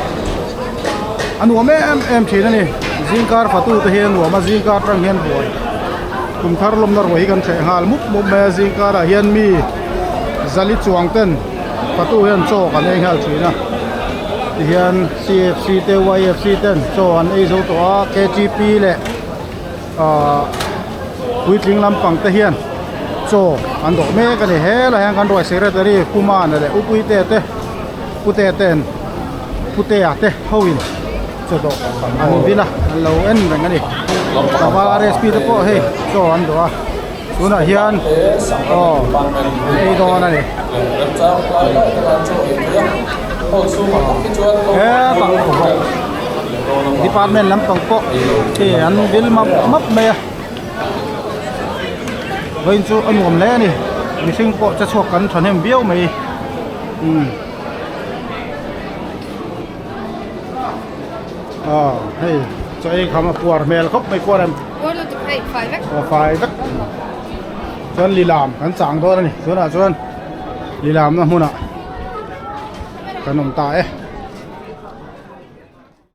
S1: A nuam em em thin a ni. Zingkar fatu te hi a nuam a zingkar tang hian ruai kum thar lawmna ruai hi kan thleh nghal mup mup mai a zingkar ah hian mi zali chuang ten fatu hian chaw kan ei nghal thin a tihian cfc te yfc ten chaw an ei zo tawh a ktp leh ahh puitling lampang te hian chaw an dawh mek a ni helai hian kan ruai secretary Kumana leh Upuite te Pute ten Putea te ho in chaw dawh an vil a an lo en reng a ni tlangval rsp te pawh hei chaw an dawh a tunah hian aw an ei dawn a ni hetah department lampang pawh khi an vil map map mai a vawiin chu a nuam hle a ni mihring pawh che chhuak kan thahnem viau mai umm. Aw hei chaw ei kham a puar hmel khawp mai puar em?
S9: Puar lutuk hei fai vek.
S1: Aw fai vek. Chuan lilam kan chang dawn a ni tunah chuan lilamna hmunah kan awm ta e.